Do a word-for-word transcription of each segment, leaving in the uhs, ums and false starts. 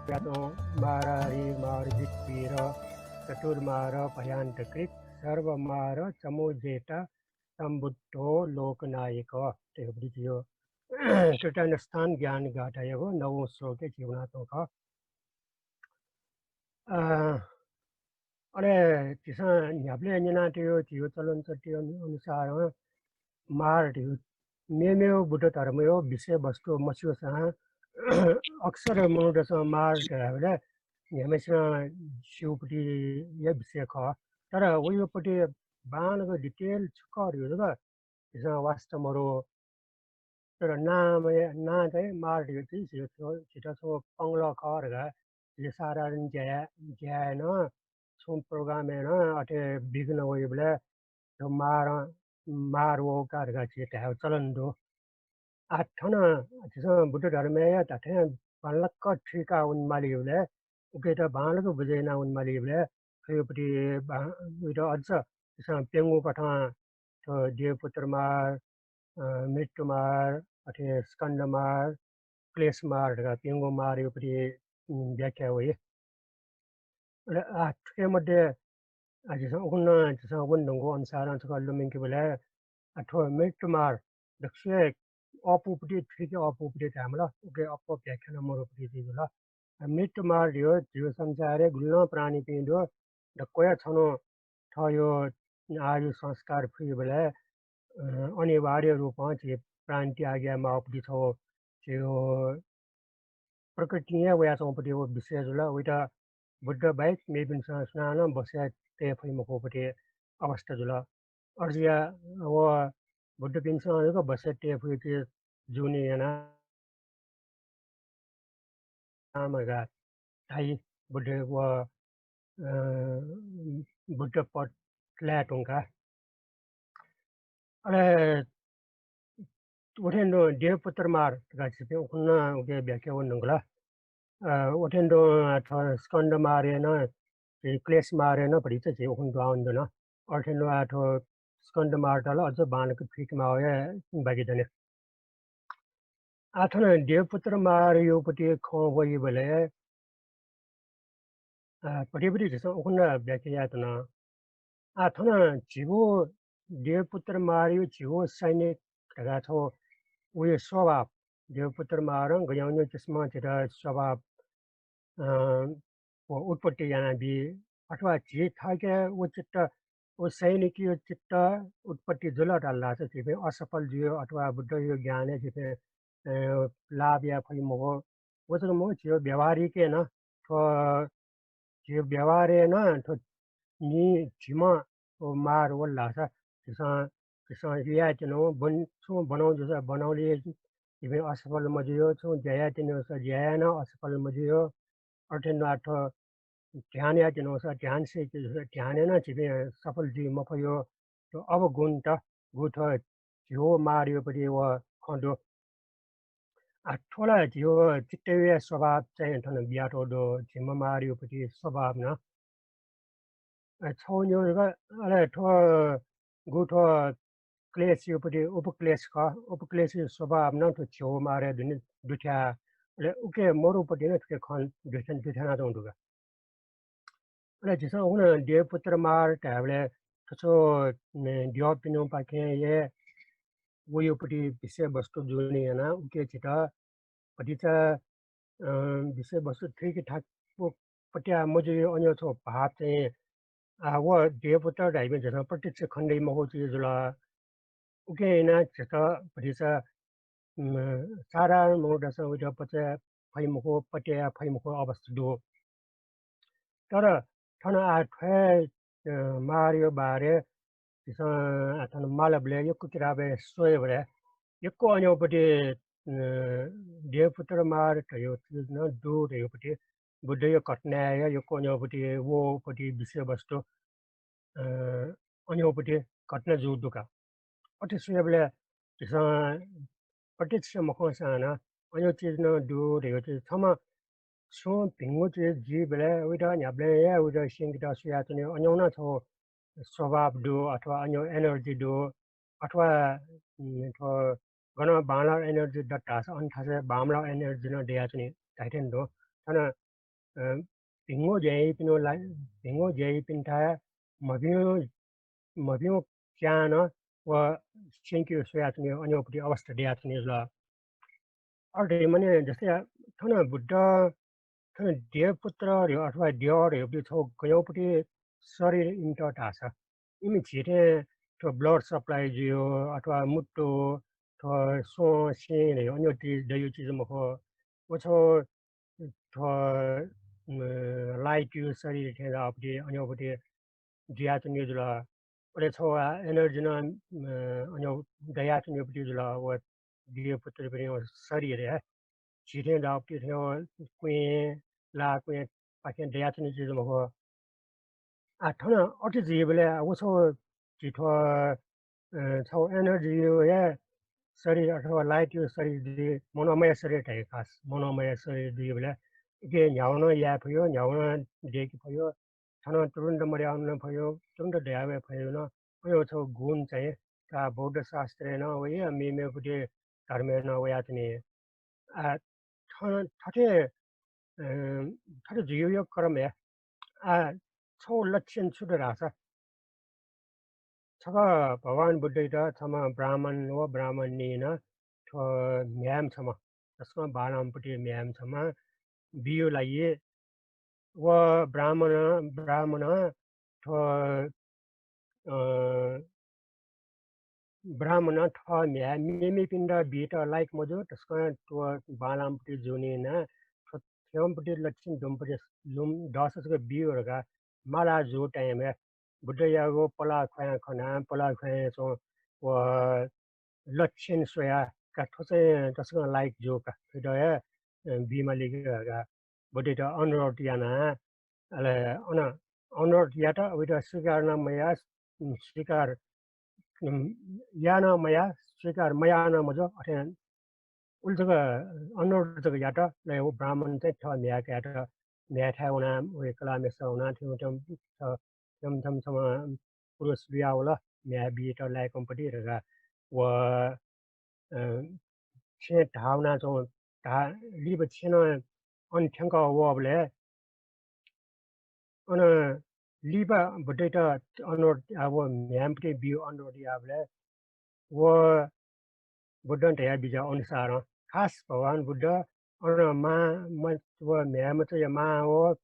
यातो मारारी मारजित वीर चतुर्मार भयान्तकृत सर्वमार चमूजेता सम्बुद्धो लोकनायक। धइगु पति झीगु त्रितान्त स्थान ज्ञान गाथायागु नवौं श्लोकय् झीगु नां तुं खः। अ, अले झीसं न्ह्याबलें न्यनातःगु झीगु चलन चल्ति अनु-, अनुसारं मार धइगु मेमेगु बुद्ध धर्मया विषयवस्तु मस्यूसां अक्सर मनूतय्सं मार धायेबलय् न्ह्याम्हसिनं स्यूगु पतिया विषय खः। तर वयागु पति बांलाक detail छु खः धइगु जक झीसं वास्ता मदु। तर नामया, नां चाहिँ मार धइगु चाहिँ झीत छगू पंगलः खः धकाः झीसं साधारण ज्या, ज्याय् नं छुं program य् नं अथे विघ्न वइबलय् थ्व मारं, मार वःगु का धकाः झी धायेगु चलन दु। आः थन झीसं बुद्ध धर्मया धात्थें बांलाक थुइका वनेमालीबलय्, उकियात बांलाक बुझे याना वनेमालीबलय् थ्वयागु पति बां-, उइत अझ झीसं प्यंगू कथं थ्व देवपुत्र मार, अ, मृत्युमार, अथे स्कन्धमार, क्लेशमार धकाः प्यंगू मारयागु पति, उम्, व्याख्या वइ। अले आः थुके मध्ये, आः झीसं उखुन्हु, झीसं वने धुंकूगु अनुसारं छकः लुमंकेबलय्, आः थ्व मृत्युमार दक्वसिबय् अःपु पति, थुइके अःपु पति धायेमाल, उके अप्वः व्याख्या नं मदु पति जुइ जुल। आः मृत्युमार धइगु झीगु संसारय् गुलि नं प्राणीपिं दु, दक्वया छन्हु थःगु आयु संस्कार फुइबलय्, अ, अनिवार्य रूपं झी प्राण त्याग यायेमाःगु पति छगू झीगु प्रकृतिं हे वयाच्वंगु पति व विषय जुल। वइत बुद्ध बाहेक मेपिन्सं सुनानं बसय् तये फइ मखुगु पति अवस्था जुल। अथे जुयाः व बुद्धपिन्सं जक बसय् तये फुइके जूगुलिं यानाः धकाः धाइ बुद्ध व, अ, बुद्ध पद लाये धुंकाः। अले अथें तुं देवपुत्र मार धकाः झीपिं उखुन्हु नं उके व्याख्या वने धुंकल। अ, अथें तुं थ्व स्कन्ध मारय् नं, झी क्लेश मारय् नं भतिचा झी उखुन्हु दुहां वने धुन। अथें तुं आः थ्व स्कन्ध मारयात ला अझ बांलाक थुइकेमाःगु हे बाकी दनि। आः थन देवपुत्र मारयागु पति खँ वइबलय्, अ, भतिभति झीसं उखुन्हु नं व्याख्या याये धुन। आः थन झीगु देवपुत्र मारयागु झीगु सैनिक धकाः छगू वया स्वभाव, देवपुत्र मारं गज्याःगु किसिमं झीत स्वभाव, अ, व उत्पत्ति यानाबी, अथवा झी थःके व चित्त, व सैनिकया चित्त उत्पत्ति जुल धाःसा झीपिं असफल जुइ अथवा बुद्धया ज्ञानय् झीपिं, अ, लाभ याये फइ मखु। व जक मखु, झीगु व्यावहारिकय् नं थ्व, झीगु व्यावहारय् नं थ्व नि झिम्ह व मार वल धाःसा झीसं, झीसं यायेत्यनागु बन-, छुं बनौ जूसा बनौलय् झीपिं असफल मजुइ, छुं ज्या यायेत्यनागु जूसा ज्याय् नं असफल मजुइ। अथे नं आः थ्व ध्यान यायेत्यनागु जूसा ध्यान सय्के जूसा ध्यानय् नं झीपिं सफल जुइ मफइ। थ्व अवगुणत गु थ्व झीगु मारयागु पति व खँ दु। आः थ्व ला झीगु चित्तया स्वभाव चाहिँ थन बियातःगु दु, झिम्ह मारयागु पति स्वभाव नं। अ, छगू न्यू जक, अले थ्व गु थ्व क्लेशयागु पति उपक्लेश खः, उपक्लेशया स्वभाव नं थ्व झिगू मारय् दुनि दुथ्याः, अले उके मरुपति नं थुके खँ दुथ्या-, दुथ्यानाच्वंगु दु का। अले झीसं उखुन्हु देवपुत्र मार धायेबलय् थ्व छु, मे, द्यःपिनिपाखें हे वयागु पति विषयवस्तु जूगुलिं यानाः उके झीत भतिचा, अ, विषयवस्तु थुइके थाकु पत्याः मजुइ। अन छगू भाव चाहिँ, आ, व देवपुत्र धाइपिं झीसं प्रत्यक्ष खने दइ मखु चिज जुल। उकिं यानाः झीत भतिचा, उम्, साधारण मनूतय्सं वइत पचे फइ मखु, पत्याये फइ मखु अवस्था दु। तर थन आः थ्व हे, अ, मारया बारे झीसं आः थन मालबलय् यक्व किताबय् स्वयेबलय् यक्व अन्योपति, अ, देवपुत्र मार धयागु चिज नं दु धयागुपति बुद्धया घटनाय् यक्व अन्योपति वःपति विषयवस्तु, अ, अन्योपति घटना जूगु दु का। अथे स्वयेबलय् झीसं प्रत्यक्ष मखंसां नं अन्यो चिज नं दु धयागु चिज छम्ह छुं भिंगु चिज जुइबलय् वइत न्ह्याबलें हे वइत स्यंकेत स्वयाच्वने। अन्यो नं छगू स्वभाव दु अथवा अन्यो energy दु अथवा, उम्, थ्व गनं बांलाः energy दत धाःसा अन थासय् बांमलाः energy नं दयाच्वनी धाइथें दु। थन अ, भिंगु ज्या याइपिनिगु ला-, भिंगु ज्या याइपिन्थाय् मभिंगु, मभिंगु च्यां नं व स्यंकेगु स्वयाच्वनीगु अज्याःगु अवस्था दयाच्वनी जुल। अले माने जस्तै थन बुद्ध, थन देवपुत्र धयो अथवा देव धयो छगू गज्याःगु शरीर इमित धाःसा, इमि झी थें थ्व blood supply जुइगु अथवा मुत्तु, थ्व स्वँ, सिं धयो अज्याःगु दइगु चिज मखु। व छगू थ्व, अ, light-या शरीर थें धाःगु अज्याःगु जुयाच्वनीगु जुल। अले छगू energy नं, अ, अज्याःगु दयाच्वनीगु जुल। व देवपुत्रपिनिगु शरीर हे झी थें धाःगु थें व क्वँय्, लाः क्वँय् पाखें दयाच्वनीगु चिज मखु। आ, थन अथे जुइबलय् व छगू झी थ्व, अ, छगू energy-या शरीर अथवा light-या शरीर जुइ, मनोमय शरीर धाइ खास। मनोमय शरीर जुइबलय् इके न्ह्यागु नं याये फइगु, न्ह्यागु नं दय्के फइगु, थनं तुरुन्त मदयागु नं फइगु, तुरुन्त दया वये फइगु नं, अज्याःगु छगू गुण चाहिँ का बौद्ध शास्त्रय् नं वइ, मेमेगु धर्मय् नं वयाच्वनी। आ, थन थथे, अ, थथे जुइगु क्रमय्, आ, छगू लक्षण छु दु धाःसा, छकः भगवान बुद्धयात छम्ह ब्राह्मण व ब्राह्मणीं नं थ्व म्ह्याय्म्ह छम्ह, तसकं बांलाःम्हपट्टि म्ह्याय्म्ह छम्ह बीगु लागि व ब्राह्मण, ब्राह्मणं थ्व, अ, ब्राह्मणं थः म्ह्याय् मेमेपिन्त बीत लाय्क मजू, तसकं थ्व बांलाःम्हपट्टि जूनिं नं थ्व थ्यंम्हपट्टि लक्षण दुम्हपट्टि लुम दःसा जक बीगु धकाः माला जूगु time-य् बुद्धयागु पलाः ख्वाँय् खनाः, पलाः ख्वाँय् च्वं व लक्षण स्वयाः का थ्व चाहिँ तसकं लायक जू का, थुइत हे, अ, बीमाली का धकाः बुद्धयात अनुरोध यानाः, अले अन अनुरोध यात, वइत स्वीकार नं मयाः, उम्, स्वीकार, उम्, याः नं मयाः, स्वीकार मयाः नं मजू, अथे उलि जक अनुरोध जक यात। अले व ब्राह्मण चाहिँ थः म्ह्याय् कायेत म्ह्याय् थाय् वनाः, वय् कलाःम्हेस्यात वनाः थ्यं थ्यं, थ्यं थ्यं छम्ह पुरुष बियावल, म्ह्याय् बीत लाय्कम्हपट्टि धकाः। व, अ, छेँ धाः वनाच्वं, धाः, लिपा छेँ नं अन थ्यंकः वःबलय् अन लिपा बुद्धयात अनुरोध, आ, व म्ह्याय्म्हपट्टि बीगु अनुरोध याःबलय् व बुद्धं धयाबिज्याःगु अनुसारं खास भगवान बुद्ध अन मां म-, व म्ह्याय्मचाया मां व,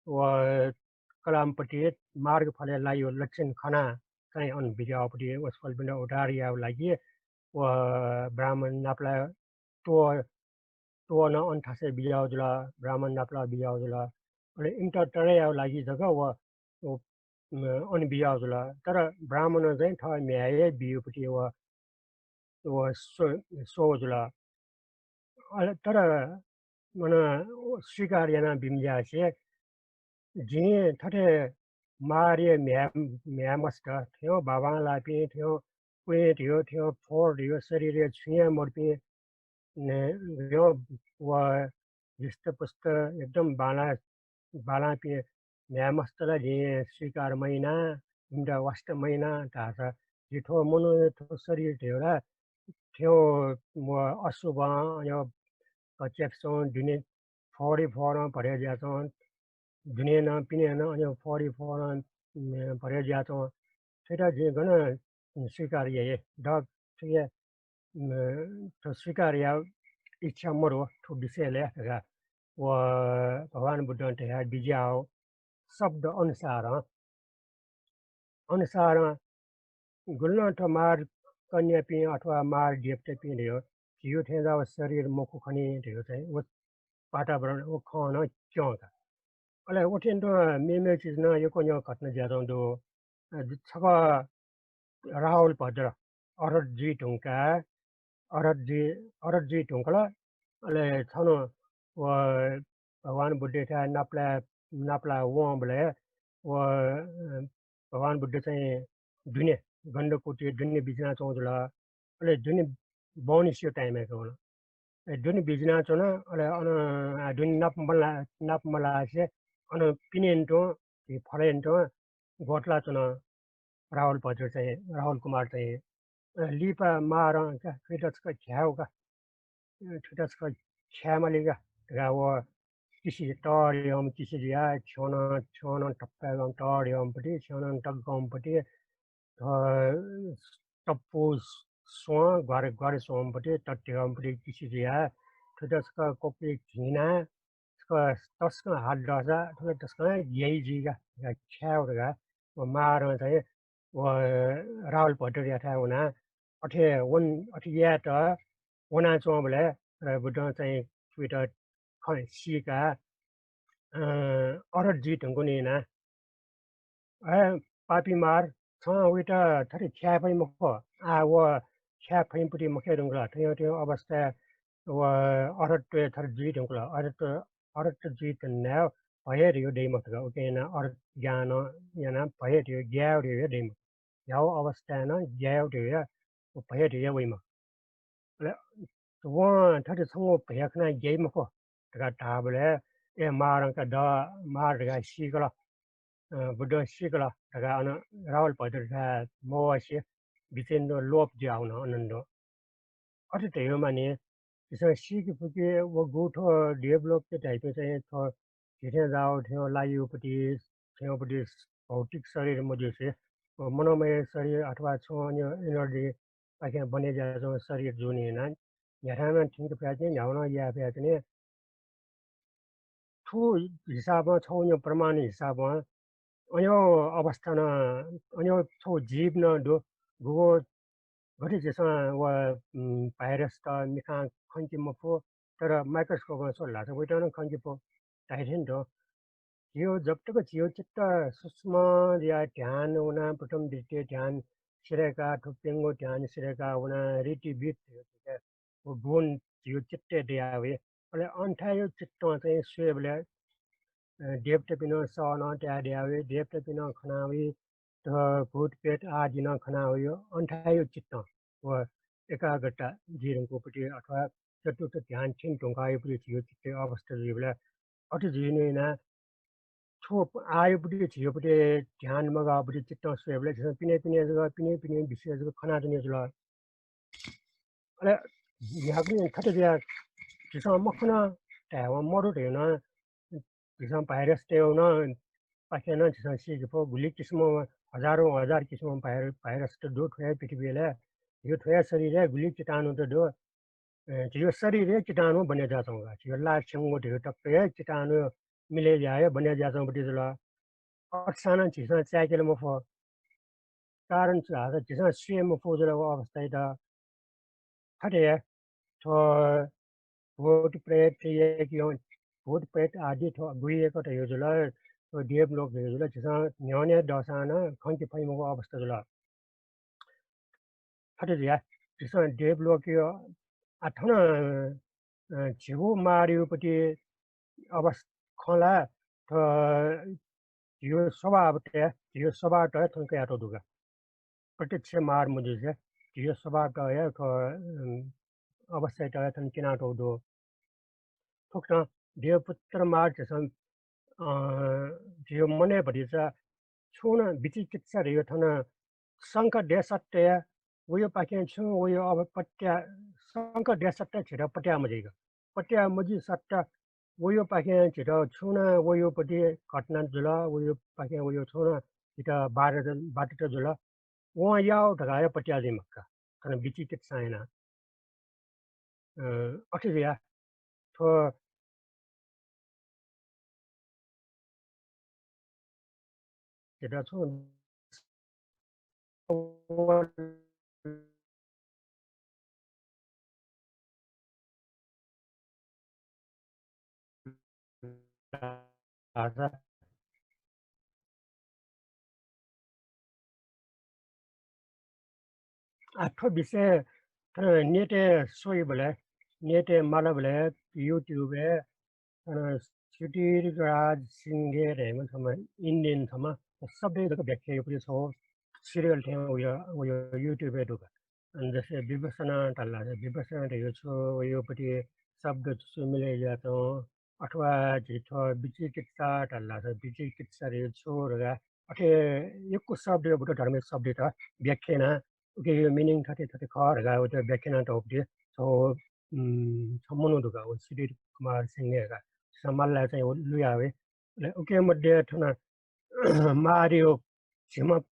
व कलाःम्हपट्टि मार्गफलय् लाइगु लक्षण खनाः चाहिँ अन बिज्याःगुपट्टि वसपोलपिन्त उद्धार यायेगु लागि व ब्राह्मण नापलाः त्वः, त्वः नं अन थासय् बिज्याःगु जुल, ब्राह्मण नापलाः बिज्याःगु जुल। अले इमित तडे यायेगु लागि जक व, व, अन बिज्याःगु जुल। तर ब्राह्मणं चाहिँ थः म्ह्याय् हे बीगुपट्टि व, व स्व-, स्वःगु जुल। अले तर मन स्वीकार याना बिमज्यासे जिं थथे मारया म्ह्याय्, म्ह्याय्मस्त, थ्यं बांबांलाःपिं, थ्यं क्वँय् धयो, थ्यं फोहोर धयो, शरीरय् छुं हे मदुपिं, ने, यो व हृष्टपुष्ट एकदम बांला, बांलाःपिं म्ह्याय्मस्त ला जिं स्वीकार मयाना, इमित वास्ता मयाना धाःसा जि थ्व मनूया थ्व शरीर धयो ला थ्यं व अशुभं, अन घच्याक्सं दुने फोहोर फोहोरं भरे जुयाच्वं, दुने नं पिने नं अन फोहोर फोहोरं, अ, भरे जुयाच्वं। थुइत जिं गन स्वीकार याये? द, थुके, अ, थ्व स्वीकार यायेगु इच्छा मदु थ्व विषयलय् धकाः व भगवान बुद्धं धया बिज्याःगु शब्द अनुसारं, अनुसारं गुलि नं थ्व मार कन्यापिं अथवा मार देवतापिं धयो झीगु थें जाःगु शरीर मखु खनी धयो चाहिँ व वातावरण व खँ नं क्यं का। अले उथें तुं मेमेगु चिज नं यक्व न्यं घटना जुयाच्वं दु। अ, छकः राहुल भद्र अरहत जुइ धुंकाः, अरहत जुइ, अरहत जुइ धुंकल। अले छन्हु व भगवान बुद्धयाथाय् नापलाः, नापलाः वंबलय् व, अ, भगवान बुद्ध चाहिँ दुने, गण्डकुटी दुने बिज्यानाच्वंगु जुल। अले दुने बहनिसिया time-य् का वन। अले दुने बिज्यानाच्वन, अले अन, आ, दुने नाप मला-, नाप मलासे अन पिनें तुं, इ फलें तुं ग्वतलाच्वन राहुल भद्र चाहिँ, राहुल कुमार चाहिँ। अ, लिपा मारं का, थुइत छकः घ्यायेगु का, अ, थुइत छकः घ्याये माली का धकाः व किसि तःधं किसि जुयाः छ्यं नं, छ्यं नं तप्पाय् गंपति, छ्यं नं तक गंपति, अ, तप्पु स्वं, ग्वार, ग्वार स्वंपति, तत्तिगंपति किसि जुयाः थुत छकः कपुइ घिना, छकः तसकं हात दःसा, थुत तसकं ग्याइ जुइगा, ख्याउ धकाः व मारं चाहिँ व राहुल भट्टयाथाय् वनाः अथे वन, अथे यायेत वनाच्वंबलय्, अ, बुद्धं चाहिँ थुइत खँ सीकाः, अ, अरहत जुइ धुंकूनि यानाः, "अय् पापी मार, छं वइत थथे ख्याये फइ मखु। आः व ख्याये फइम्ह पति मखे धुंकल। थज्याःगु थज्याःगु अवस्थाय् व अरहत थथे जुइ धुंकल। अरहत, अरहत जुइ धुनाः भय धयागु दइ मखु धकाः।" उकिं यानाः अरहत ज्ञानं यानाः भय धयागु, ग्याये धयागु दइ मखु। ह्याउ अवस्थाय् नं ग्याये धयागु, भय धयागु वइ मखु। अले वं थथे छंगु भय खनाः ग्याइ मखु धकाः धाःबलय्, "ए मारं का द, मार" धकाः सीकल, अ, बुद्धं सीकल धकाः अन राहुल भट्टयाथाय् मवसे बिचय् नं लोप जुयाः वन अनन्त। अथे धयागु माने झीसं सीके फुके व गु थ्व देवलोक धाइपिं चाहिँ थ्व झी थें जाःगु थें लाइगुपति, थेंगुपति भौतिक शरीर मजुसे, व मनोमय शरीर अथवा छुं अन्य energy पाखें बने जुयाच्वंगु शरीर जूनि यानाः न्ह्याथाय् नं थ्यंके फयाच्वने, न्ह्याउ नं याये फयाच्वने। थ्व हिसाबं, छगू न्यू प्रमाण हिसाबं अन्यू अवस्था नं, अन्यू छगू जीव नं दु। गुगु गथे झीसं व, उम्, virus त मिखां खंके मफु, तर microscope-ं स्वल धाःसा वइत नं खंके फु धाइ थें दु। झीगु जब तक झीगु चित्त सूक्ष्म जुयाः ध्यान वनाः प्रथम दृष्टिया ध्यान सिधय्काः, थुप्यंगू ध्यान सिधय्काः वनाः रीतिविध व गुण झीगु चित्तय् दयाः वइ। अले अन थाय्‌या चित्तं चाहिँ स्वयेबलय्, अ, देवतापिं नं सः नं ताये दयाः वइ, देवतापिं नं खना वइ, त भूत प्रेत आदि नं खना वइ। अन थाय्‌या चित्तं व एकाग्रता जुइ धुंकूपति अथवा चतुर्थ ध्यान थ्यने धुंकाःयापति झीगु चित्तया अवस्था जुइबलय् अथे जुइनु यानाः थ्व आःयापति झीगुपति ध्यान मगाःपति चित्तं स्वयेबलय् झीसं पिने पिने जक, पिने पिने विषय जक खनाच्वने जुल। अले न्ह्यागुलिं थथे जुयाः झीसं मखन धायेवं मदु धयानं झीसं virus तयेवं पाखें नं झीसं सीके फु। गुलि किसिमं हजारौं हजार किसिमं भाइर-, virus त दु थ्व हे पृथ्वीलय्। झीगु थ्व हे शरीरय् गुलि किटाणु त दु। अ, झीगु शरीरय् किटाणु बने जुयाच्वंगु का। झीगु ला छ्यंगु धइगु तक हे किटाणु मिले जुयाः हे बने जुयाच्वंगु पति जुल। अथेसां नं झीसं चाय्‌केल मफु। कारण छु धाःसा झीसं स्वये मफु जुल व अवस्थायात। थथे थ्व भूत प्रेत यय्‌केगु, भूत प्रेत आदि थ्व गुह्यलोक धइगु जुल, थ्व देवलोक धइगु जुल, झीसं न्ह्यःने दःसां नं खंके फइ मखु अवस्था जुल। थथे जुयाः झीसं देवलोकया, आ, थन, अ, झीगु मारयापति अवस्था खँ ला, थ्व झीगु स्वभावतय्, झीगु स्वभावतय् थन कयातःगु दु का। प्रत्यक्ष मार मजुसे झीगु स्वभावतय् थ्व, अ, अवस्थायात थन क्यनातःगु दु। थुकथं देवपुत्र मार झीसं, अ, झीगु मनय् भतिचा छुं नं विचिकित्सा धइगु थन शंका दये सत्तय् वयापाखें छुं वया अब पत्या, शंका दये सत्तय् झीत पत्या मजुइगु। पत्या मजुइ सत्तय् वयापाखें झीत छुं नं वयापति घटना जुल, वयापाखें वया छुं नं झीत बाध, बाधित जुल। वं याः धकाः हे पत्या जुइ मखु का। थन विचिकित्सा यानाः, अ, अथे जुयाः थ्व झीत छुं आ, थ्व विषय थन नेटय् स्वइबलय्, नेटय् मालबलय् YouTube-य् अन सुधीर राज सिंघे धइम्ह छम्ह Indian छम्ह शब्दय् जक व्याख्या याःगु छगू serial थें वया, वया YouTube-य् दु का। अन जस्तै विपश्यना धाल धाःसा विपश्यना धइगु छु, वयापति शब्द छु छु मिले जुयाच्वं, अथवा झी थ्व विचिकित्सा धाल धाःसा विचिकित्सा धइगु छु धकाः अथे यक्व शब्द, बुद्ध धर्मया शब्दयात व्याख्या यानाः उकिया meaning थथे थथे खः धकाः उकियात व्याख्या यानातःगु छगू, उम्, छम्ह मनू दु का, व सुधीर कुमार सिंघे धकाः। सम्मानलाई चाहिँ लुया हुए। अले उके मध्ये थन मारियो झिम्ह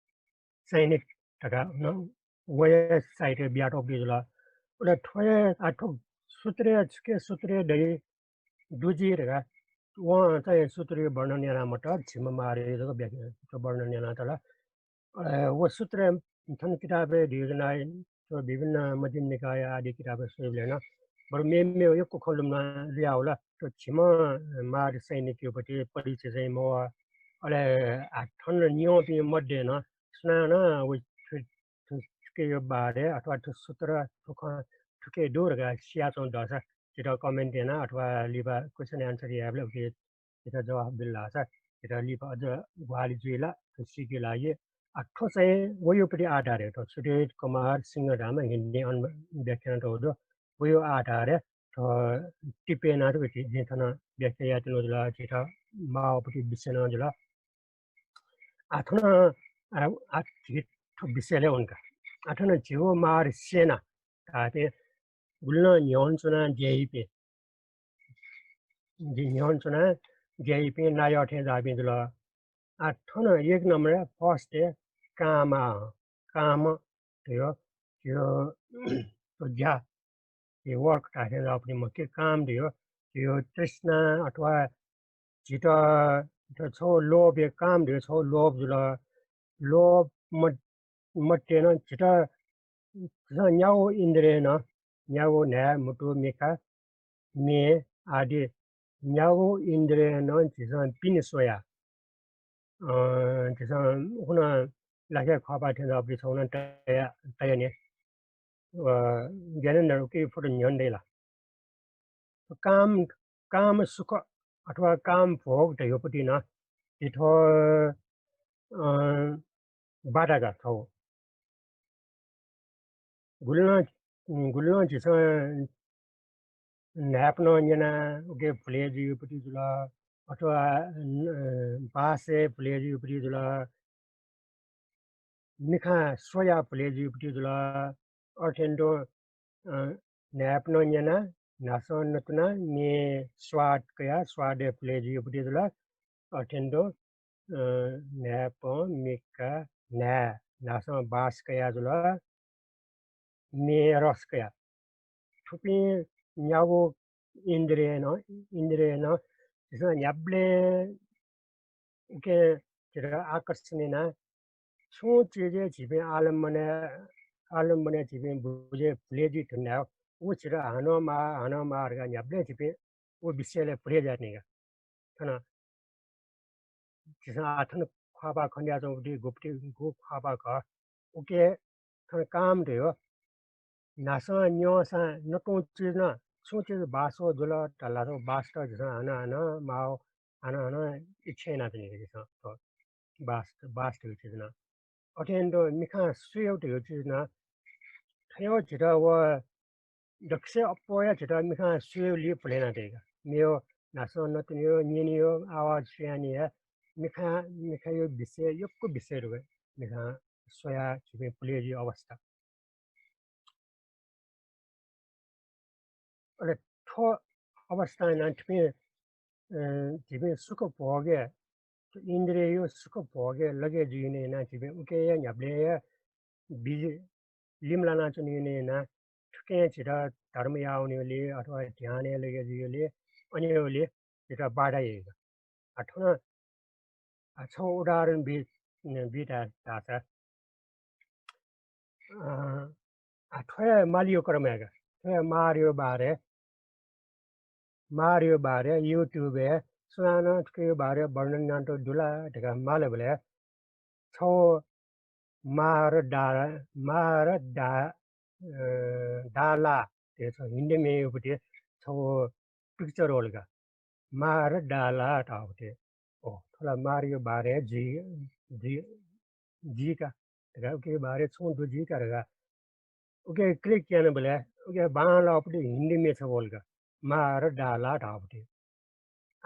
सैनिक धकाः न वया साइडय् बियातःगु जुल। अले थ्व हे आ थ्व सूत्रय् छुके सूत्रय् दइ दुजी धकाः वं चाहिँ सूत्रय् वर्णन याना मत, झिम्ह मारियो जक व्याख्या वर्णन याना तल। अ, व सूत्र थन किताबय् धिगनाइ, थ्व विभिन्न मध्यम निकाय आदि किताबय् स्वइबलय् नं बरु मेमेगु यक्व खँ लुमना लुया हुल। थ्व झिम्ह मार सैनिकयो पति परिचय चाहिँ मवः। अले आ थन न्यंपिं मध्ये नं सुनानं व थ्व, थ्व, थुकेयो बारे अथवा थ्व सूत्र थ्व खँ थुके दु धकाः सियाच्वं दःसा झीत comment याना अथवा लिपा question answer यायेबलय् उके झीत जवाफ बिल धाःसा झीत लिपा अझ ग्वाहालि जुइ ला, थ्व सीके लागि। आ, थ्व चाहिँ वयो पति आधार हे, थ्व सुधीर कुमार सिंह धाःम्ह हिन्दी अन व्याख्यान तःगु दु। वयो आधार हे थ्व टिपे याना जक जिं थन व्याख्या यायेत्यनागु जुल, झीत माःगु पति विषय नं जुल। आ, थन, आ, आ, झी थ्व विषयलय् वने का। आ, थन झीगु मार सेना धाःपिं गुलि नं न्ह्यःने च्वना ज्या याइपिं, जि न्ह्यःने च्वना ज्या याइपिं नायः थें जाःपिं जुल। आ, थन एक नम्बरय् first हे काम, काम धयो, यो, यो ज्या, यो work धाःथें जाःपिं मखु कि काम धयो, यो तृष्णा अथवा झीत, झीत छगू लोभ, यो काम धयो छगू लोभ जुल। लोभ म-, मध्ये नं झीत, झीसं न्यागू इन्द्रियं नं, न्यागू न्हाय्, म्हुतु, मिखा, मे आदि न्यागू इन्द्रियं नं झीसं पिने स्वया। अ, झीसं उखुन्हु लाखे खःपा थें जाःपिं छगू नं तया, तया नि। अ, ज्ञानेन्द्र, उकी फुत न्ह्यःने दइ ला? काम, काम सुख अथवा काम भोग धयोपति नं झी थ्व, अ, बाधा का थ्व। गुलि नं, गुलि नं झीसं न्हाय्पनं न्यना उके भुले जुइपति जुल, अथवा, अ, बासय् भुले जुइपति जुल, मिखां स्वया भुले जुइपति जुल। अथें तुं, अ, न्हाय्पनं न्यना, न्हासं नतुना, मे स्वाद कया, स्वादय् भुले जुइपति जुल। अथें तुं, अ, न्हाय्पं, मिखा, न्हाय्, न्हासं बास कया जुल। मे रस कया। थुपिं न्यागू इन्द्रियं नं, इन्द्रियं नं झीसं न्ह्याबलें उके झीत आकर्षण याना छुं चिजय् झीपिं आलम्बनय्, आलम्बनय् झीपिं बुझे भुले जुइ धुन धायेगु। उ झीत हानं माः, हानं माः धकाः न्ह्याबलें झीपिं उ विषयलय् भुले जुयाच्वनी का। थन झीसं आः थन ख्वाःपाः खनेयाच्वंगु गुपति गु ख्वाःपाः खः। उके थन काम धयो। न्हासं न्यंसां नतुं चिज नं, छुं चिज बासो जुल धाःसा बासत झीसं हानं हानं माः, हानं हानं इच्छा यानाच्वनी झीसं। बास, बास धयो चिज नं। अथें तुं मिखां स्वयेगु धयो चिज नं। थ्व झीत व दक्वसिबय् अप्वः हे झीत मिखां स्वयेगुलिइ भुले यानातइ का। मेव न्हासं नतुनियो, न्यनियो, आवाज सुयानियो, मिखां, मिखायो विषय, यक्व विषय दु का। मिखां स्वयाः झीपिं भुले जुइगु अवस्था। अले थ्व अवस्थां यानाः झीपिं, अ, झीपिं सुख भोगय्, इन्द्रिययो सुख भोगय् लगे जुइगु यानाः झीपिं उके हे न्ह्याबलें हे बिजि लिमलानाच्वनीगु यानाः थुकिं झीत धर्म याः वनीगुलिइ अथवा ध्यानय् लगे जुइगुलिइ अनेगुलिइ झीत बाधा याइ का। आ, थन, आ, छगू उदाहरण बी, बी धा-, धाःसा, अ, आ, थ्व हे मालियो क्रम हे का। थ्व हे मारयो बारे, मारयो बारे YouTube-य् सुनानं थुकियो बारे वर्णन यानातःगु दु ला धकाः मालबलय् छगू मार डाला, मार डा-, अ, डाला धइगु छगू हिन्दी म्येयापट्टि छगू picture वल का। मार डाला धाःगु पट्टि। ओ, थ्व ला मारयो बारे जुइ, जुइ, जुइ का धकाः, उके बारे छुं दु जुइ का धकाः। उके click यानाबलय् उके बांलाःपट्टि हिन्दी म्ये छगू वल का, मार डाला धाःगु पट्टि।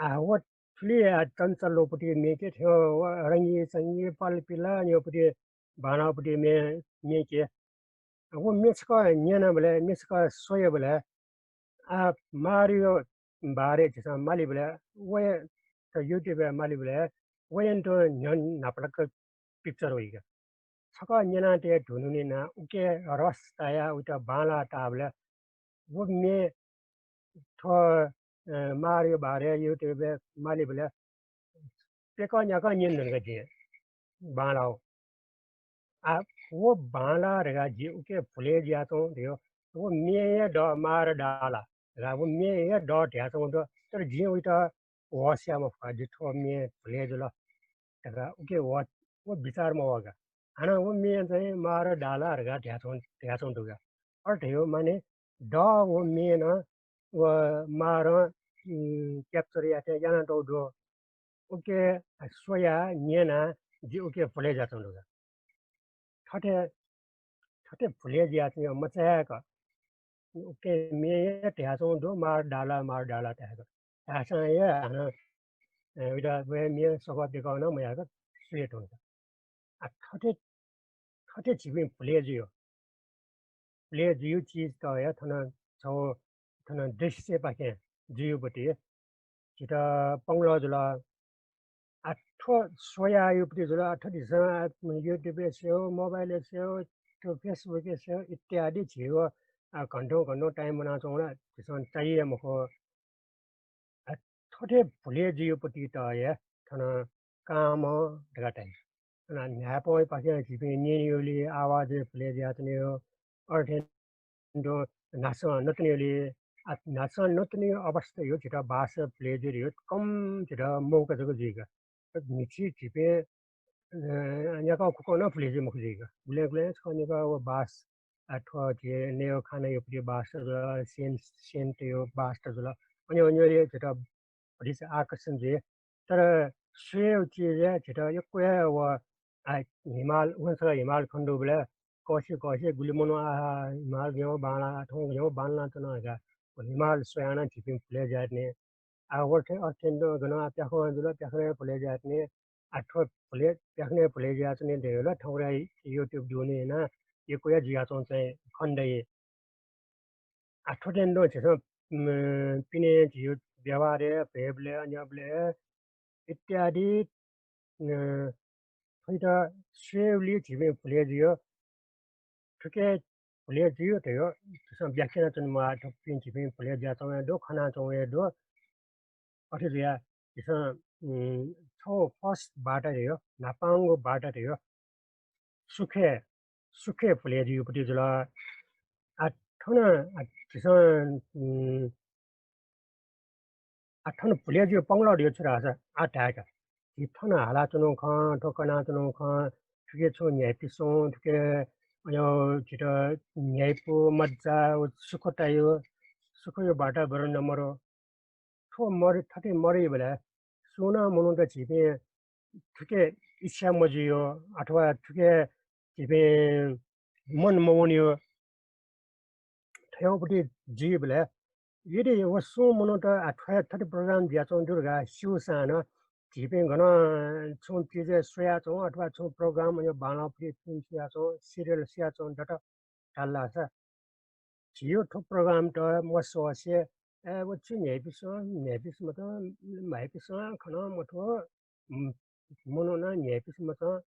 आ, व थुलि हे चञ्चल व पट्टि म्ये के थ्व व रंगी चंगी पलपिला न्यंपट्टि बांलाःपट्टि म्ये, म्ये के। व म्ये छकः न्यनाबलय्, म्ये छकः स्वयाबलय्, आ, मारयो बारे झीसं मालीबलय् वया YouTube-य् मालीबलय् वयां तुं न्ह्यःने न्हापालाक picture वइगु। छकः न्यनातये धुन निना उके रस ताया उइत बांलाः ताःबलय् व म्ये थ्व, अ, मारया बारे YouTube-य् मालीबलय् प्यकः न्याकः न्यने धुंका जिं बांलाः। आ, व बांलाः धकाः जि उके भुलय् जुयाच्वं धयो। व म्ये हे दः, मार दाला धकाः व म्ये हे दः धयाच्वं दु। तर जिं उइत होश या मफु का, जि थ्व म्ये भुलय् जुल धकाः उके व, व बिचार मवः का। हानं व म्ये चाहिँ मार दाला धकाः धयाच्वं, धयाच्वं दु का। अथे धयो माने दः व म्ये नं व मारं, उम्, capture याथें यानातःगु दु। उके स्वयाः न्यनाः जि उके भुलय् जुयाच्वं दु का। थथे, थथे भुलय् जुयाच्वं मचाय्क उके म्ये हे धयाच्वं दु, मार दाला, मार दाला धाय्क। धाःसां हे हानं, अ, उइत व हे म्ये सफा प्यकः नं मयाय्क स्वये धुंका। आ, थथे, थथे झीपिं भुलय् जुइ। भुलय् जुइगु चिजत हे थन छगू, थन दृश्यपाखें जुइगु पति झीत पंगलः जुल। आ, थ्व स्वयाः युपति जुल। आ, थ्व झीसं, आ, YouTube-य् स्यू, mobile-य् स्यू, थ्व Facebook-य् स्यू इत्यादि झीगु, आ, घन्टौं घन्टौं time वनाच्वंगु ला झीसं चाहिया मखु। आ, थथे भुलय् जुइगु पतित हे थन काम धकाः धाइ। अन न्हाय्पंपाखें झीपिं न्यनेगुलिइ आवाजय् भुलय् जुयाच्वनेगु, अथे तुं न्हासं नतुनेगुलिइ, आ, न्हासं नतुनेगु अवस्था धयो झीत भाषा भुलय् जुइ धयो कम झीत मौका जक जुइगु। न्हिच्छि झीपिं, अ, न्याकः खुकः नं भुलय् जुइ मखु जुइगु। गुलें गुलें छकः निकः व भाषा, आ, थ्व झी नयेगु खाना युपति भाषा जुल, सेन, सेनतय् भाषा जुल। अन्य अन्यले झीत भतिचा आकर्षण जुइ। तर स्वयेगु चिजय् झीत यक्व हे व, आ, हिमाल, वं छकः हिमाल खने दुबलय् कःसि कःसि गुलि मनू आः हिमाल गय् बांलाः, थौं गय् बांलाः च्वन धकाः व हिमाल स्वयाः नं झीपिं भुलय् जुयाच्वनी। आ, अथे, अथे तुं गनं आ प्याखं जुल, प्याखनं भुलय् जुयाच्वनी। आ, थ्व भुलय्, प्याखनं भुलय् जुयाच्वनी धयो ला थौंकन्हय् YouTube दुने यानाः यक्व हे जुयाच्वंगु चाहिँ खने दइ। आ, थथे तुं झीसं, उम्, पिने झीगु व्यवहारय्, भ्वय्बलय्, अन्यबलय् इत्यादि, अ, थुइत स्वयेबलय् झीपिं भुलय् जुइ। थुके भुलय् जुइ धयो झीसं व्याख्या यानाच्वने म्वाः, थुपिं झीपिं भुलय् जुयाच्वं हे दु, खनाच्वं हे दु। अथे जुयाः झीसं, उम्, छगू first बाटा धयो, न्हापांगु बाटा धयो सुखे, सुखे भुलय् जुइगु पति जुल। आ, थन, आ, झीसं, उम्, आ, थन भुलय् जुइगु पंगलः धयो छु धाःसा, आ, धाय्क। झी थन हालाच्वनागु खँ, थ्व कनाच्वनागु खँ, थुके छुं न्ह्याइपुसे च्वं, थुके, अयो, झीत न्ह्याइपु, मज्जा, व सुख ताइ, सुखया वातावरण मरु। थ्व मरु, थथे मरुइबलय् सुं नं मनूत झीपिं थुके इच्छा मजुइयो अथवा थुके झीपिं मन मवनियो। थ्वयागु पति जुइबलय् यदि व सुं मनूत, आ, थ्व थथे program जुयाच्वंगु दु धकाः स्यूसां नं झीपिं गनं छुं चिजय् स्वयाच्वं अथवा छुं program अयो बांलाःपति फिल्म स्वयाच्वं, serial स्वयाच्वं दत धाल धाःसा झीगु थ्व program-त मस्वसे, ए, व छु न्ह्याइपुसे च्वं, न्ह्याइपुसे मच्वं, म्हाइपुसे च्वं, खँ नं मथू, उम्, मनू नं न्ह्याइपुसे मच्वं,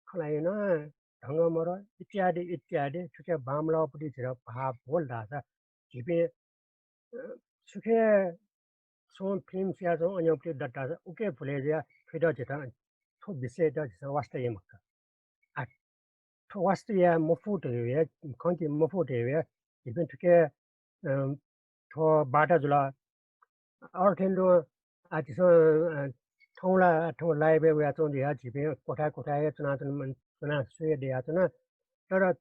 खँ ल्हाये नं ढंग मरु इत्यादि इत्यादि थुके बांमलाःपति झीत भाव होल धाःसा झीपिं, अ, सुखे छुं फिल्म स्वयाच्वं अन्यपति दत धाःसा उके भुलय् जुयाः थुइत झीत, थ्व विषयत झीसं वास्ता याये मखुत। आ, थ्व वास्ता याये मफु धयो हे, खंके मफु धयो हे झीपिं थुके, अ, थ्व बाटा जुल। अथे तुं, आ, झीसं, अ, थौं ला, थौं live-य् वयाच्वं जुयाः झीपिं क्वथाय् क्वथाय् हे च्वनाच्वन, च्वनाः स्वये दयाच्वन। तर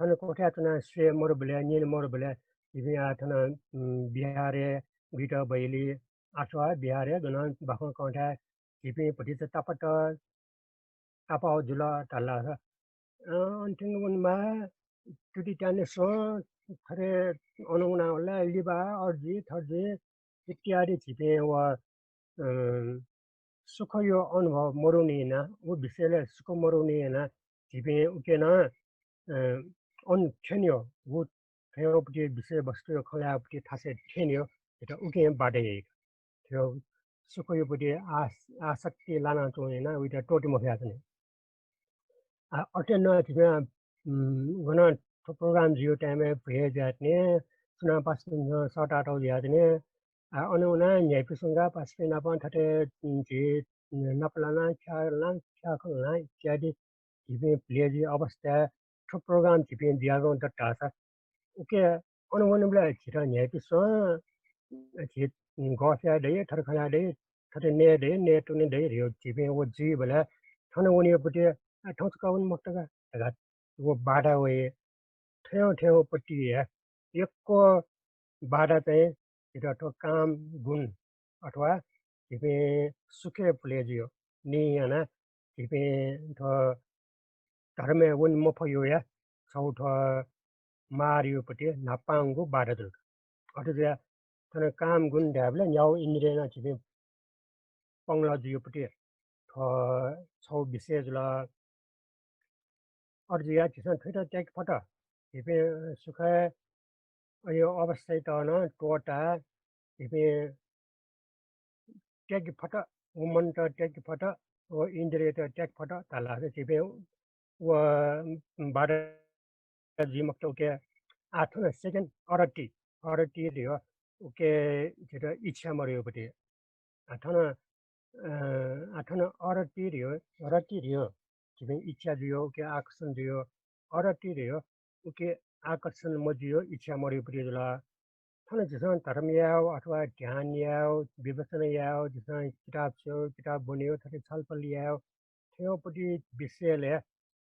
थन क्वथाय् च्वनाः स्वये मरुबलय्, न्यने मरुबलय् झीपिं आः थन, उम्, बिहारय् गुइत बय्‌लि अथवा बिहारय् गनं बाखं कंथाय् झीपिं भतिचा तापात तापाः जुल धाल धाःसा, अ, अन थ्यंक वनेमाः, तुति त्याने स्वं, थथे अन वना वल ला, लिबा, अथे जुइ, थथे जुइ इत्यादि झीपिं व, अ, सुखया अनुभव मरुनि यानाः, व विषयलय् सुख मरुनि यानाः झीपिं उके नं, अ, अन थ्यनेयो, व थ्यंपति विषयवस्तुया खँ ल्हायेपति थासय् थ्यनेयो, झीत उके बाधा याइ। थ्व सुखयो पति आस-, आसक्ति लाना च्वं याना उइत त्वःते मफया च्वने। आ, अथे नं झीपिं, उम्, गन थ्व program जुयो time भ्वय् जुयातने, सुनां पासापिन्सं सःतातःगु जुयातने, आ, अन वना न्ह्याइपुसे वंका पासापिं नाप थथे, उम्, झी नापलाना, ख्याःलाना, ख्याखलाना इत्यादि झीपिं भ्वय् जुइ अवस्थाय् थ्व program झीपिं जुयाच्वं दत धाःसा, उके अन वनेबलय् झीत न्ह्याइपुसे वं, झी गफ याये दइ, थथे खँ ल्हाये दइ, थथे नये दइ, नये त्वने दइ धयो झीपिं व जुइबलय् थन वनेयो पति, आ, थौं छकः वने मखुत का धकाः व बाधा वइ। थ्वय् थ्वय् पति हे यक्व बाधा चाहिँ झीत थ्व काम गुण अथवा झीपिं सुखय् भ्वय् जुयो नि याना झीपिं थ्व धर्मय् वने मफयो या छौ थ्व मारयो पति न्हापांगु बाधा जुल। अथे जुया थन काम गुण धायेबलय् न्यागू इन्द्रियं झीपिं पंगला जुयो पति थ्व छौ विषय जुल। अथे जुया झीसं थुइत त्याके फत। झीपिं सुखय् अयो अवस्थायात नं त्वःता झीपिं त्याके फत, व मनत त्याके फत, व इन्द्रियत त्याके फत धाल धाःसा झीपिं व बाधा जुइ मखुत उके। आः थन second अरति, अरति धयो उके झीत इच्छा मरयो पति। आः थन, अ, आः थन अरति धयो, रति धयो झीपिं इच्छा जुयो, उके आकर्षण जुयो, अरति धयो उके आकर्षण मजुयो, इच्छा मरयो पति जुल। थन झीसं धर्म यायेगु अथवा ध्यान यायेगु, विपश्यना यायेगु, झीसं किताब स्यू, किताब ब्वनेगु, थथे छलफल यायेगु, थ्वय् पति विषयलय्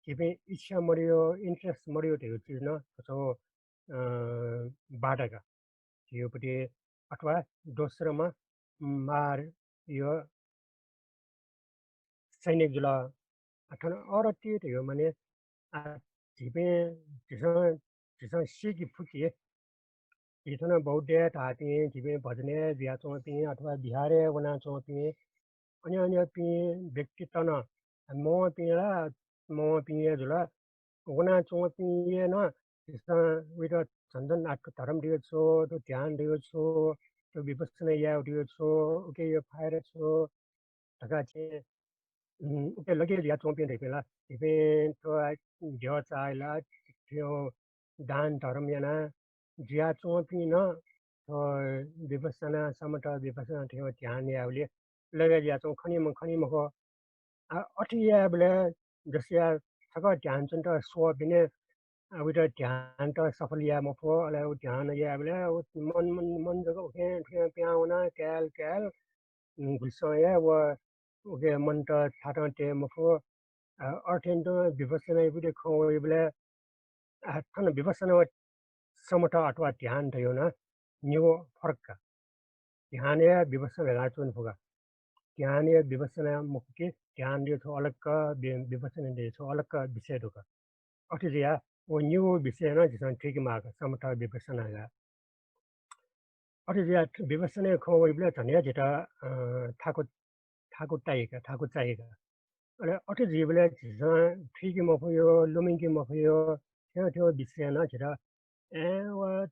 झीपिं इच्छा मरयो, interest मरयो धयो चिज नं थ्व छौ, अ, बाधा का। धयो पति अथवा दोस्रोमा मारयो सैनिक जुल। आः थन अरति धयो माने, आ, झीपिं, झीसं, झीसं सीके फु कि, झी थन बौद्धय् धाःपिं, झीपिं भजनय् जुयाच्वंपिं अथवा विहारय् वनाच्वंपिं, अन्य अन्यपिं व्यक्तित नं, मवंपिं ला मवंपिं हे जुल, वनाच्वंपिं हे नं झीसं उइत झन झन आः थ्व धर्म धयो छु, थ्व ध्यान धयो छु, थ्व विपश्यना यायेगु धयो छु, उकेयो फाइदा छु धकाः झी, उम्, उके लगे जुयाच्वंपिं धइपिं ला, झीपिं थ्व देवाचाःया ला थ्व दान धर्म याना जुयाच्वंपिं नं थ्व विपश्यना, समथ विपश्यना थ्व ध्यान यायेबलय् लगे जुयाच्वं खनी म-, खनी मखु। आ, अथे यायेबलय् जसया छकः ध्यान च्वनेत स्वःपिं, आ, उइत ध्यानत सफल याये मफु, अले उ ध्यान यायेबलय् उ मन, मन, मन जक उखें थुखें पिहां वना, काय्‌ल काय्‌ल, उम्, गुलिसं हे व उके मनत थातं तये मफु। आ, अथे यानाः विपश्यनाया पति खँ वइबलय्, आ, थन विपश्यना व समथ अथवा ध्यान धयो नं निगू फरक का। ध्यान हे विपश्यना धकाः च्वने फु का। ध्यान हे विपश्यना मखु कि, ध्यान धयो छु अलग का, वि-, विपश्यना धयो छु अलग का विषय दु का। अथे जुया व निगू विषय नं झीसं थुइके माःगु, समथ विपश्यना धकाः। अथे जुया विपश्यनाया खँ वइबलय् झन हे झीत, अ, थाकु, थाकु ताइ का, थाकु चाइ का। अले अथे जुइबलय् झीसं थुइके मफयो, लुमंके मफयो, थ्व थ्व विषय नं झीत, ए, व,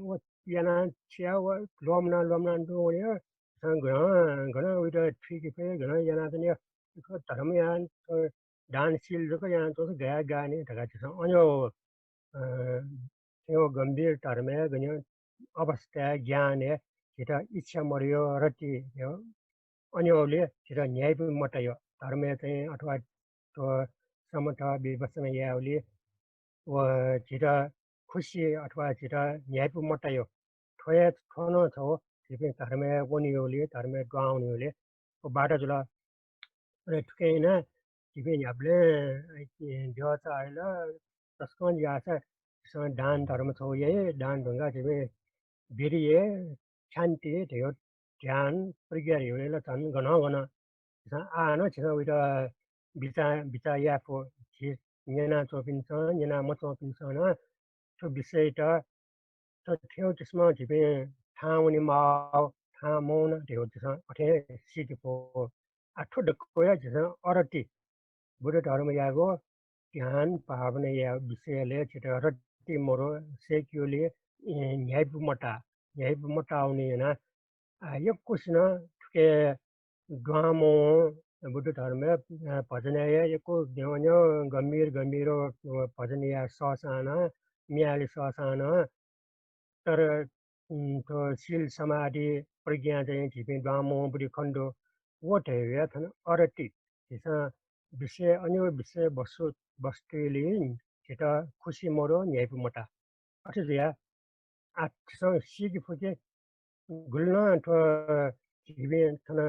व याना छु याये, व ल्वःमना ल्वःमना तुं वने, झीसं गनं गनं उइत थुइके फइ, गनं याना तने, थ्व धर्म यान, थ्व दान शील जक याना च्वंसा गय् गाः नि धकाः झीसं अन्यो, अ, थ्व गम्भीर धर्मय् गन अवस्थाय् ज्ञानय् झीत इच्छा मरयो, रति यो, अन्योले झीत न्ह्याइपु मतायो। धर्मय् चाहिँ अथवा थ्व समथ विपश्यना यायेबलय् व झीत खुसी अथवा झीत न्ह्याइपु मतायो। थ्व हे, थ्व नं छौ झीपिं धर्मय् वनेयोले, धर्मय् दुहां वनेयोले व बाधा जुल। अले थुकिं यानाः झीपिं न्ह्याबलें, अ, देवाचाःया ला तसकं ज्याःसा झीसं दान धर्म छौ याये, दान धुंकाः झीपिं वीर्य, क्षान्ति धयो ध्यान, प्रज्ञा धयो ला झन गनं गनं। झीसं आः नं झीसं उइत बिचाः, बिचाः याये फु। झी न्यनाच्वंपिन्सं, न्यना मच्वंपिन्सं नं थ्व विषयत थ्व थें किसिमं झीपिं थाहां वने माः, थाहां मवन धयो झीसं अथे सीके फु। आ, थ्व दक्व हे झीसं अरति, बुद्ध धर्मयागु ध्यान भावनाया विषयलय् झीत रति मरु, सय्‌केयोले, ए, न्ह्याइपु मता, न्ह्याइपु मतावने याना आ, यक्वसिनं थुके द्वांमवं बुद्ध धर्मया, अ, भजनया यक्व न्ह्यः न्ह्यः गम्भीर गम्भीर, अ, भजनया सःसां नं, म्ये हाले सःसां नं, तर, उम्, थ्व शील समाधि प्रज्ञा चाहिँ झीपिं द्वांमवंबलय् खने दु। व धयागु हे थन अरति। झीसं विषय, अन्य विषय वस्तु, वस्तुले झीत खुसी मदु, न्ह्याइपु मता। अथे जुयाः आ, झीसं सीके फुके गुलि नं थ्व झीपिं थन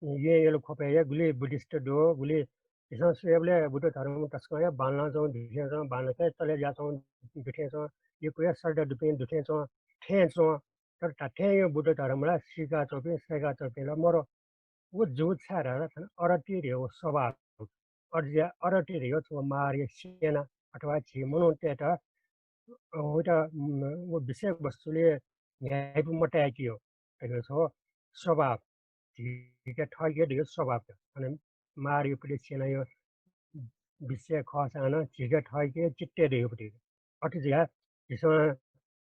येँ यल ख्वपय् हे गुलि बुद्धिस्ट दु, गुलि झीसं स्वयेबलय् बुद्ध धर्म तसकं हे बांलानाच्वंगु दुथ्यां च्वं, बांलाक हे चले जुयाच्वंगु दुथ्यां च्वं, यक्व हे श्रद्धा दुपिं दुथ्यां च्वं, थें च्वं। तर धात्थें यो बुद्ध धर्म ला सीकाच्वंपिं, सय्काच्वंपिं ला मदु। व जूगु छाय् धाःसा थन अरति धयागु स्वभाव। अरति, अरति धयागु छगू मारया सेना अथवा झी मनूतय्‌त, अ, वइत, उम्, व विषय वस्तुले न्ह्याइपु मताय्‌केगु धयागु छगू स्वभाव। झीके थःके धयागु स्वभाव। अन मारया पति सेनाया विषय खःसां नं झीके थःके चित्तय् धयागु पति। अथे जुयाः झीसं,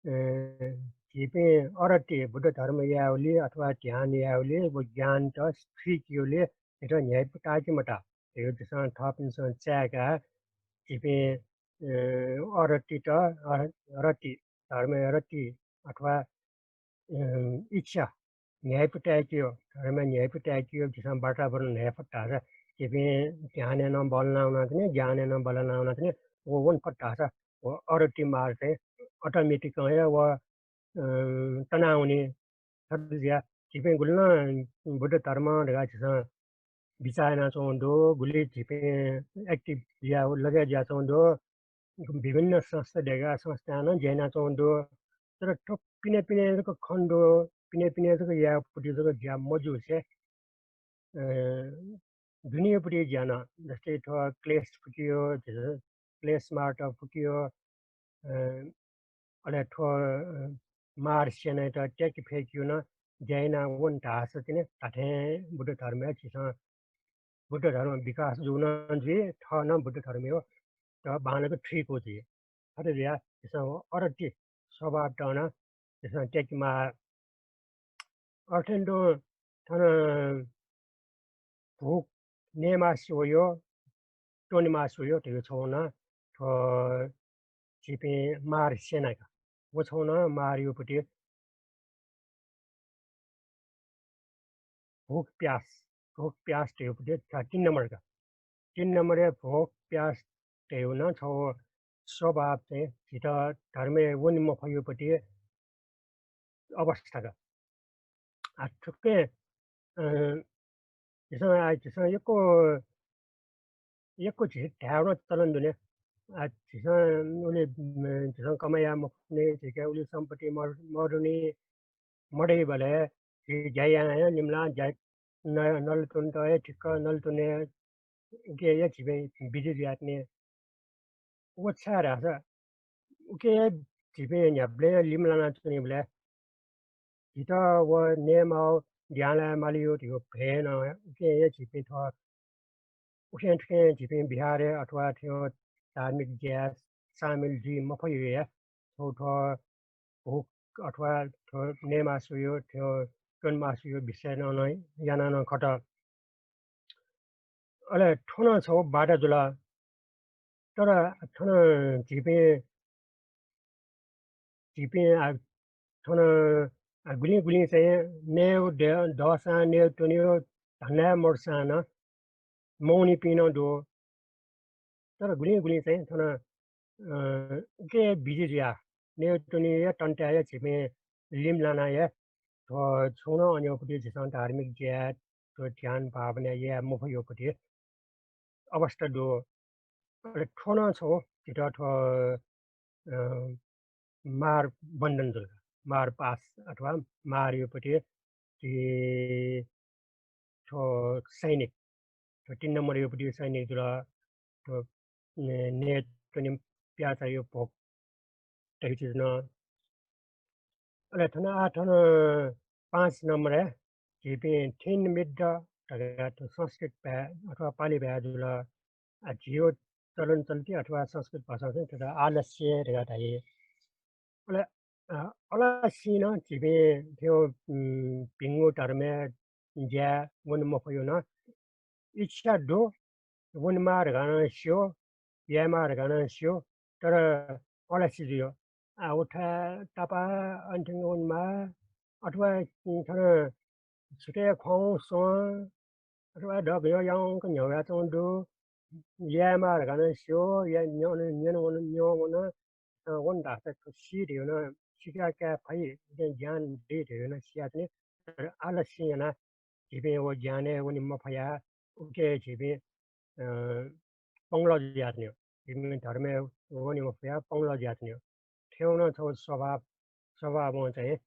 अ, झीपिं अरति बुद्ध धर्म यायेबलय् अथवा ध्यान यायेबलय् व ज्ञानत थुइकेबलय् झीत न्ह्याइपु ताय्‌के मता। धयागु झीसं थःपिन्सं चाय्‌काः झीपिं, अ, अरतित, अर-, रति, धर्मया रति अथवा, अ, इच्छा न्ह्याइपु ताय्‌केगु, धर्मया न्ह्याइपु ताय्‌केगु झीसं वातावरण न्ह्याये फत धाःसा झीपिं ध्यानय् नं बल्लाना वनाच्वने, ज्ञानय् नं बल्लाना वनाच्वने, व वने फत धाःसा व अरति मार चाहिँ automatic हे व, अ, तनावनी। अथे जुयाः झीपिं गुलि नं बुद्ध धर्म धकाः झीसं बिचाः यानाच्वंगु दु, गुलि झीपिं active जुयाः लगे जुयाच्वंगु दु, विभिन्न संस्था देकाः संस्थां नं ज्या यानाच्वंगु दु। तर थ्व पिने पिने जक खने दु, पिने पिने जक यायेगु पति जक ज्या मजूसे, अ, दुनेगु पति ज्या नं, जस्तै थ्व क्लेश फुकेगु, झीसं क्लेश मारत फुकेगु, अ, अले थ्व, अ, मार सेनायात त्याके फय्‌केगु नं ज्या याना वने धाःसा तिनि धात्थें बुद्ध धर्मय् झीसं बुद्ध धर्म विकास जू नं जुइ, थः नं बुद्ध धर्मया त बांलाक थुइकू जुइ। अथे जुयाः झीसं व अरति स्वभावत नं झीसं त्याके माः। अथे तुं थन भूख नयेमास्ति वयो, त्वनेमास्ति वयो धयागु छगू नं थ्व झीपिं मार सेना का। व छगू नं मारया पति भूख प्यास, भूख प्यास धयागु पति थ्व तीन नम्बर का। तीन नम्बरया भूख प्यास धयागु नं छगू स्वभाव चाहिँ झीत धर्मय् वने मफइगु पति अवस्था का। आ, थुके, अ, झीसं, आ, झीसं यक्व, यक्व झी धायेगु नं चलन दु नि। आ, झीसं उलि, उम, झीसं कमाय् याये मफुनि, झीके उलि सम्पत्ति मर-, मदुनि, मदइबलय् झी ज्या यानाः हे निम्हं ज्या न-, नलतुनेत हे ठिक्क, नलतुने उके हे झीपिं busy जुयाच्वने। व छाय् धाःसा उके हे झीपिं न्ह्याबलें लिमलाना च्वनीबलय् झीत व नयेमाःगु, ज्या याये मालीगु धयागु भय नं उके हे झीपिं थ्व उखें थुखें झीपिं बिहारय् अथवा थ्व धार्मिक ज्याय् सामेल जुइ मफइगु हे थ्व, थ्व भूख अथवा थ्व नयेमास्ति वइगु, थ्व त्वनेमास्ति वइगु विषय नं, नं यानाः नं खत। अले थ्व नं छगू बाधा जुल। तर थन झीपिं, झीपिं, आ, थन, आ, गुलिं गुलिं चाहिँ नयेगु दे-, दःसां नयेगु त्वनेगु धन्दा हे मदुसां नं मवनीपिं नं दु। तर गुलिं गुलिं चाहिँ थन, अ, उके busy जुयाः नयेगु त्वनेगु तन्ताय् हे झीपिं लिमलानाः हे थ्व छुं नं अन्योपट्टि झीसं धार्मिक ज्या, थ्व ध्यान भावना याये मफइगु पट्टि अवस्था दु। अले थ्व नं छगू झीत थ्व, अ, मार बन्धन जुल। मार पास अथवा मारया पट्टि झी थ्व सैनिक, थ्व तीन नम्बरया पट्टि सैनिक जुल। थ्व ने-, नयेत्वने प्याःचाया भोक तयाच्वन। अले थन आः थन पाँच नम्बरय् झीपिं thin middle धकाः थ्व संस्कृत भाय् अथवा पालि भाय् जुल। आ, झीगु चलन चल्ति अथवा संस्कृत भाषां चाहिँ थ्वयात आलस्य धकाः धाइ। अले अ, अलसिं नं झीपिं थ्व, उम्, भिंगु धर्मय् ज्याय् वने मफयो नं। इच्छा दु, वनेमाः धकाः नं स्यू, यायेमाः धकाः नं स्यू, तर अलसि जुइ। आ, उथा तापाः अन थ्यंक वनेमाः, अथवा थन छुतय् खं स्वं, अथवा दकय् याउँक न्ह्यः वयाच्वंगु दु, यायेमाः धकाः नं स्यू, या-, न्यन, न्यन वन, न्यं वन, अ, वन धाःसा थ्व सी धइगु नं सिका काये फइ, उकिं ज्ञान दइ धइगु नं सियाच्वनी। तर आलस्यं यानाः झीपिं व ज्ञानय् वने मफयाः उके झीपिं, अ, पंगलः जुयाच्वनी। झीपिं धर्मय् वने मफयाः पंगलः जुयाच्वनी। थ्व नं छगू स्वभाव, स्वभावं चाहिँ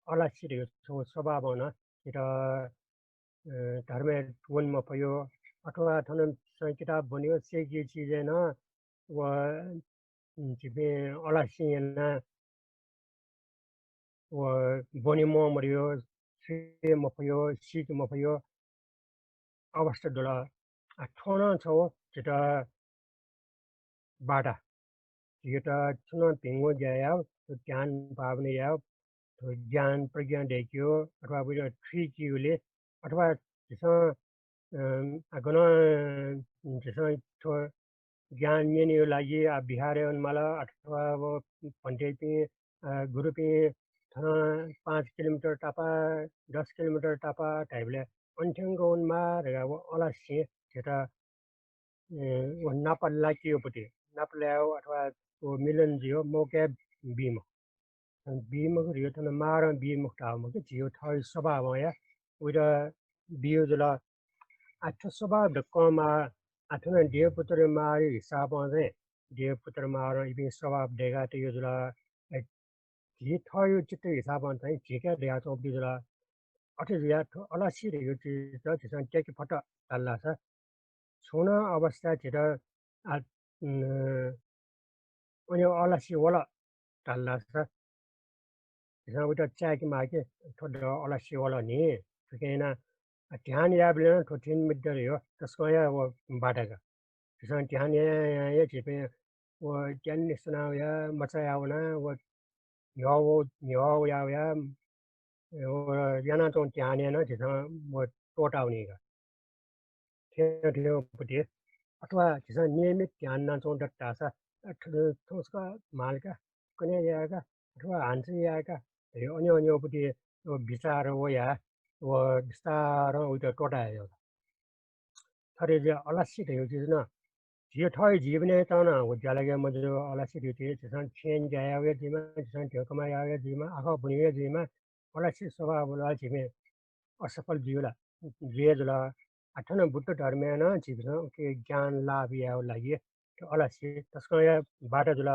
अलसि धइगु छगू स्वभावं नं झीत, अ, धर्मय् वने मफयो। अथवा थन स-, किताब ब्वनेगु सय्‌केगु चिजय् नं व, उम्, झीपिं अलसिं यानाः व ब्वने म्वाः मदयो, स्वे मफयो, सीके मफयो अवस्था दु ला। आ, थ्व नं छगू झीत बाधा। झीत छुं नं भिंगु ज्या यायेगु, ध्यान भावना यायेगु, थ्व ज्ञान प्रज्ञा दय्‌केगु अथवा वइत थुइकेगुलिं अथवा झीसं, अ, आ, गनं झीसं थ्व ज्ञान न्यनेगु लागि, आ, बिहारय् वनेमाल अथवा व भन्तेपिं, अ, गुरुपिं थन पाँच किलोमिटर तापाः, दस किलोमिटर तापाः धाइबलय् अन थ्यंक वनेमाः धकाः व अलसिं झीत, अ, व नापलाकेगु पति, नापलायेगु अथवा व मिलन जुइगु मौका बी मखु। बी मखु धइगु थन मारं बी मखु धाःगु मखु, झीगु थःगु स्वभावं या वइत बीगु जुल। आ, थ्व स्वभाव दक्वं माः, आ, थन देवपुत्र माःया हिसाबं चाहिँ देवपुत्र माःरं इपिं स्वभाव दय्‌कातयागु जुल। ए, झी थःगु चित्त हिसाबं चाहिँ झीके दयाच्वंपिं जुल। अथे जुयाः थ्व अलसि धइगु चिज झीसं त्याके फत धाल धाःसा छुं नं अवस्था झीत, आ, उम्, अन अलसि वल धाल धाःसा झीसं वइत चाय्‌के माः कि थ्व द अलसि वल नि। थुकिं यानाः, आ, ध्यान यायेबलय् नं थ्व थिन मिद्या धइगु तसकं हे व बाधक। झीसं ध्यान यायां यायां हे झीपिं व ध्यान निस्सना वया मचाया वना, व न्ह्यः व, न्ह्यः वया वया, व यानाच्वंगु ध्यानय् नं झीसं व त्वःता वनी का। थ्यं थ्यंपति अथवा झीसं नियमित ध्यान यानाच्वंगु दत धाःसा, अ, थ्व, थ्व छकः म्हाल का, कन्हय् याये का, अथवा हानं याये का धइगु अन्यं अन्यंपति व विचार वयाः व बिस्तारं वइत त्वःता हये का। थथे जुयाः अलसि धइगु चिज नं झीगु थःगु जीवनय् नं व ज्यालाके मजू अलसि धइगु चिज, झीसं छेँय् ज्या याः वया जुइमा, झीसं ध्यबा कमाय् याः वया जुइमा, आखः ब्वने वया जुइमा, अलसि स्वभाव वल झीपिं असफल जुइ ला, जुइ जुल। आ, थन बुद्ध धर्मय् नं झीसं उके ज्ञान लाभ यायेगु लागि थ्व अलसि तसकं हे बाधा जुल।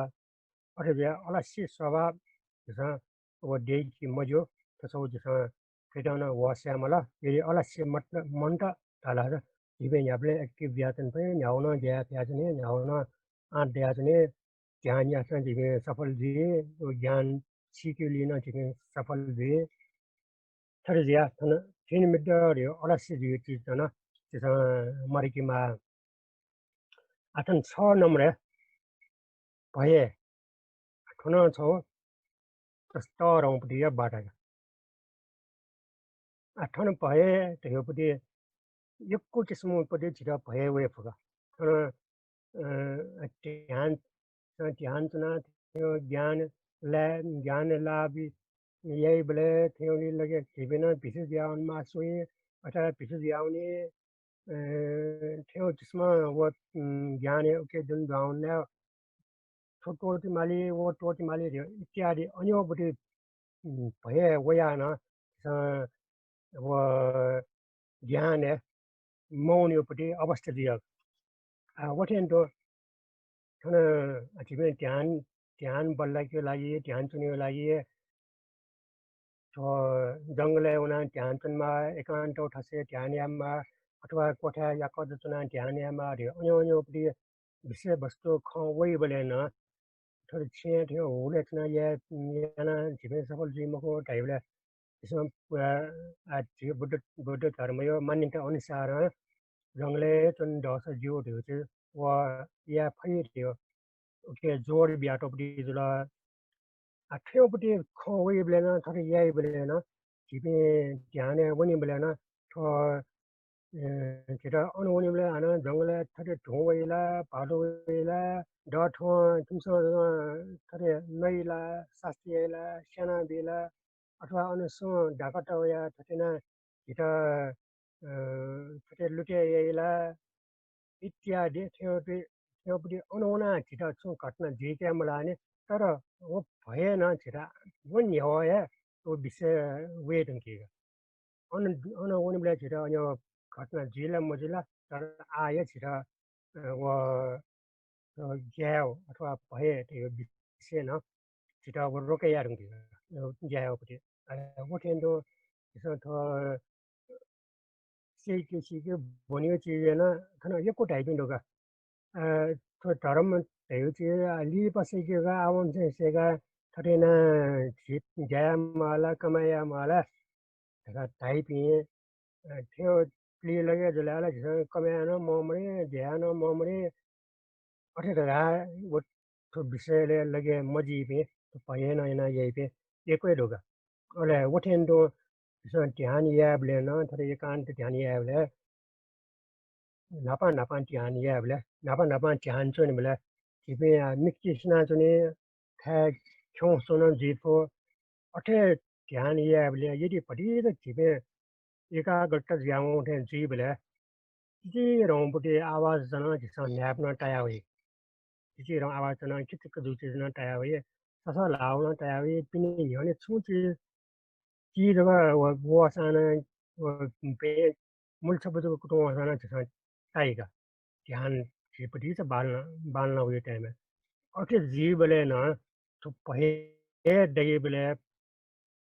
अथे जुयाः अलसि स्वभाव झीसं व दय्‌के मज्यू। थ्व छगू झीसं थुइत नं होश याये माल। यदि अलसि मत, मन्त धाल धाःसा झीपिं न्ह्याबलें active जुयाच्वने फइ, न्ह्यागु नं ज्या याये फयाच्वने, न्ह्यागु नं आँट दयाच्वने, ध्यान याःसां झीपिं सफल जुइ, व ज्ञान सीकेगुलिइ नं झीपिं सफल जुइ। थथे जुयाः थन थिन मिद्या धइगु अलसि जुइगु चिज नं झीसं मदय्‌के माः। आ, थन छ नम्बरय् भय। थ्व नं छगू तस-, तःधंगु पति या बाधा का। आ, थन भय धइगु पति यक्व किसिमं पति झीत भय वये फु का। थन, अ, ध्यान, ध्यान च्वनाः थ्व ज्ञान लाये, ज्ञान लाभ याइबलय् थ्व लगे झीपिं नं भिसु जुयावने मास्ति वइ, अथवा भिसु जुयावने, अ, थ्व किसिमं व, उम्, ज्ञानय् उके दुने दुहां वने, थ्व त्वःते माली, व त्वःते माली धइगु इत्यादि अन्यंपति, उम्, भय वयाः नं, अ, व ज्ञानय् मवनेगु पति अवस्था जुइ। आ, व थें तुं थन झीपिं ध्यान, ध्यान बल्लाकेगु लागि, ध्यान च्वनेगु लागि थ्व जंगलय् वनाः ध्यान च्वनेमाः, एकान्त थासय् ध्यान यायेमाः, अथवा क्वथाय् याकःचा च्वनाः ध्यान यायेमाः धइगु अन्यं अन्यंपति विषयवस्तु खँ वइबलय् नं थ्व छेँय् थ्व हुलय् च्वनाः याये, यानाः झीपिं सफल जुइ मखु धाइबलय् झीसं, अ, आ, झी बुद्ध, बुद्ध धर्मया मान्यता अनुसारं जंगलय् च्वने दःसा ज्यू धइगु चाहिँ व याये फइ धइगु उके जोड बियातःपति जुल। आ, थ्वपट्टि खँ वइबलय् नं, थथे याइबलय् नं, झीपिं ध्यानय् वनीबलय् नं, थ्व, अ, झीत अन वनीबलय् हानं जंगलय् थथे धुं वइ ला, भालु वइ ला, दथुं थुमिसं, अ, थथे नइ ला, सास्ती याइ ला, स्यानाबी ला, अथवा अन सुं डाकत वयाः थथे यानाः झीत, अ, थथे लुटे याइ ला, इत्यादि थ्यंपि, थ्यंपति अन वनाः झीत छुं घटना जुइके मलाःनि, तर व भयं नं झीत व न्ह्यवः हे व विषय वये धुंकीगु। अन, अन वनीबलय् झीत अन घटना जुइ ला मजुइ ला, तर आः हे झीत, अ, व, अ, ग्याये अथवा भय धइगु विषय नं झीत व रोके याये धुंकीगु, अ, ग्यायेपति। अ, व थें तुं झीसं थ्व सीके, सीके ब्वनीगु चिजय् नं थन यक्व धाइपिं दु का। अ, थ्व धर्म धइगु चिज, अ, लिपा सीकेगु, आवंनिसें सीकाः थथे यानाः झी ज्या याये माः ला, कमाय् याये माः ला धकाः धाइपिं, अ, थ्व प्लिलगे जुल ला, झीसं कमाय् याना नं ममरे, ज्या याना नं ममरे, अथे धकाः व थ्व विषयलय् लगे मजुइपिं, थ्व भयं नं याना याइपिं यक्व हे दु का। अले व थें तुं झीसं ध्यान यायेबलय् नं, थथे एकान्त ध्यान यायेबलय्, न्हापां न्हापां ध्यान यायेबलय्, न्हापां न्हापां ध्यान च्वनेबलय् झीपिं, आ, मिक्ति सिनाच्वनी, थाय् खिउँसे च्वना जुइ फु। अथे ध्यान यायेबलय् यदि भतिचा झीपिं एकाग्रता जुयावं थें जुइबलय् चिचिधंपति आवाज नं झीसं न्हाय्पनं ताया वइ। चिचिधं आवाज नं खिचिक जूगु चिज नं ताया वइ। ससः ल्हाः नं ताया वइ। पिने न्ह्यःने छुं चिज, चिज जक व, वःसां नं व बँय् मुल छपु जक कुतुं वःसां नं झीसं ताइ का। ध्यान झी भतिचा बांलाः, बांलाः वइ time-य्। अथे जुइबलय् नं थ्व भय हे दइबलय्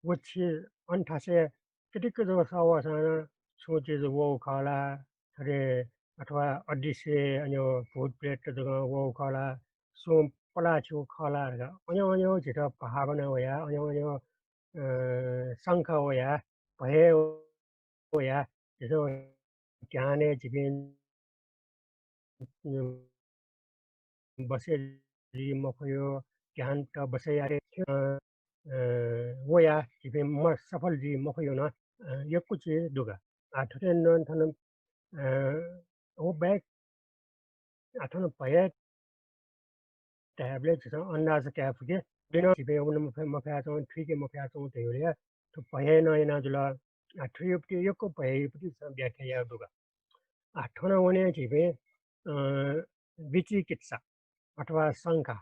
व छि अन थासय् कतिक जक सः वःसां नं छुं चिज वःगु खः ला, थथे अथवा अदृश्य अन भूत प्रेत जक वःगु खः ला, सुं पलाः छिगु खः ला धकाः अन अन झीत भावना वया, अन अन, अ, शंका वया, भय वया, झीसं ध्यानय् झीपिं बसे जुइ मफयो, ध्यानत बसे याये, अ, अ, वया झीपिं म-, सफल जुइ मफयो नं, अ, यक्व चिज दु का। आ, थथे नं थन, अ, व बाहेक, आ, थन भय धायेबलय् झीसं अन्दाज काये फु कि, बिनं झीपिं वन मफया-, मफयाच्वं, थुइके मफयाच्वं धइबलय् थ्व भय नं याना जुल। आ, थुइपति यक्व भयपति झीसं व्याख्या याये दु का। आ, थन वने झीपिं, अ, विचिकित्सा अथवा शंका।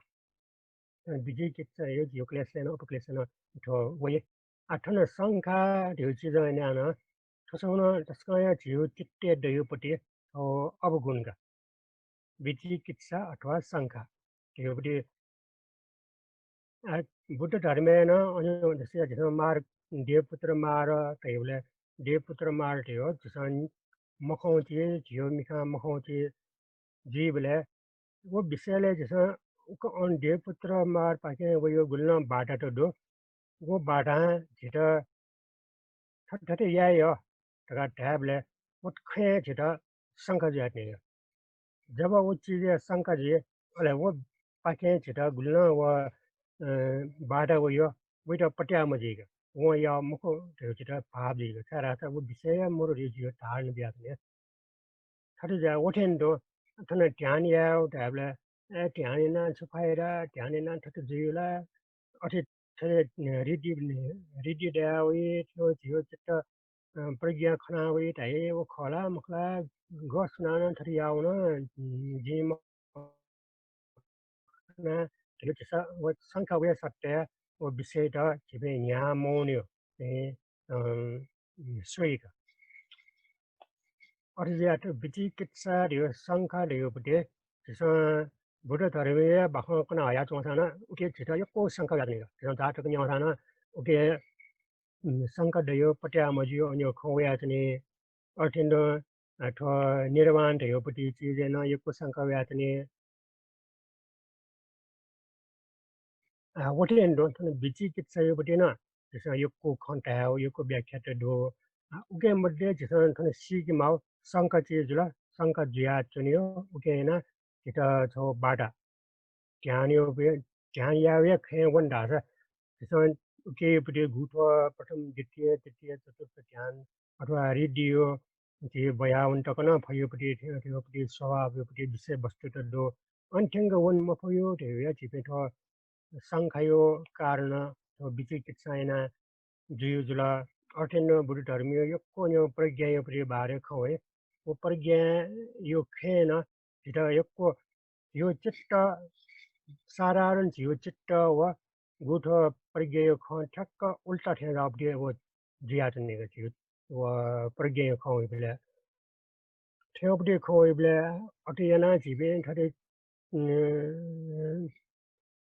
अ, विचिकित्सा धइगु झीगु क्लेशय् नं, उपक्लेशय् नं थ्व वइ। आ, थन शंका धइगु चिजं यानाः नं थ्व नं तसकं हे झीगु चित्तय् दइगुपति थ्व अवगुण का। विचिकित्सा अथवा शंका धइगुपति, आ, बुद्ध धर्मय् नं अन जस्तै झीसं मार, देवपुत्र मार धइबलय् देवपुत्र मार धइगु झीसं मखंगु चिज, झीगु मिखां मखंगु चिज जुइबलय् व विषयलय् झीसं उक अन देवपुत्र मारपाखें वइगु गुलि नं बाधात दु। व बाधां झीत थथे थथे याये यः धकाः धायेबलय् व खँय् झीत शंका जुयाच्वनी। जब व चिजय् शंका जुइ, अले व पाखें झीत गुलि नं व, अ, बाधा वइ, वइत पत्याः मजुइक, वं याः मखु धइगु झीत भाव जुइक, छाय्धाःसा व विषय हे मरु धइगु झीत धारणा बियाच्वनी। थथे जुयाः व थें तुं थन ध्यान याये धायेबलय्, ए, ध्यान यानाः छु फाइदा, ध्यान यानाः थथे जुइ ला, अथे थथे रिद्धि, रिद्धि दया वइ, थ्व झीगु चित्त, अ, प्रज्ञा खना वइ धाइ, व खः ला मखु ला, गः सुनानं थथे याः वन, जिं मखना धइगु झीसं व शंका वये सत्तय् व विषयत झीपिं न्ह्याः मवनेगु, ए, अ, स्वइक। अथे जुयाः थ्व विचिकित्सा धइगु शंका धइगुपति झीसं बुद्ध धर्मया बाखं कना हयाच्वंसां नं उके झीत यक्व शंका वयाच्वनीगु। झीसं जातक न्यंसां नं उके, उम्, शंका दइगु, पत्याः मजुइगु, अन खँ वयाच्वनी। अथे नं, अ, थ्व निर्वाण धइगुपति चिजय् नं यक्व शंका वयाच्वनी। आ, व थें तुं थन विचिकित्सायापति नं झीसं यक्व खँ धायेगु, यक्व व्याख्यात दु। आ, उके मध्ये झीसं थन सीके माःगु शंका चिज जुल, शंका जुयाच्वनीगु, उके यानाः झीत छगू बाधा। ध्यानयापति, ध्यान यायेगु खँय् वन धाःसा झीसं उकेयोपट्टि गुथ्व प्रथम, द्वितीय, तृतीय, चतुर्थ ध्यान अथवा रिद्धियो झी बयावन तक नं फयोपट्टि, थ्यंयोपट्टि, स्वभावयोपट्टि, विषयवस्तुत दु। अन थ्यंक वन मफयो धयो झीपिं थ्व शंखायो कारण थ्व विचिकित्सा याना जुयु जुल। अथे नं बुद्ध धर्मीयो यक्व न्यं प्रज्ञायोपट्टि बारे खँ वइ। व प्रज्ञायो खँय् नं झीत यक्व झीयो चित्त, साधारण झीयो चित्त व गुथ्व प्रज्ञायो खँ ठ्याक्क उल्टा थें राःपट्टि व जुयाच्वनीगु झीयो व प्रज्ञायो खँ वइबलय्। थ्यंपट्टि खँ वइबलय् अथे यानाः झीपिं थथे, अ,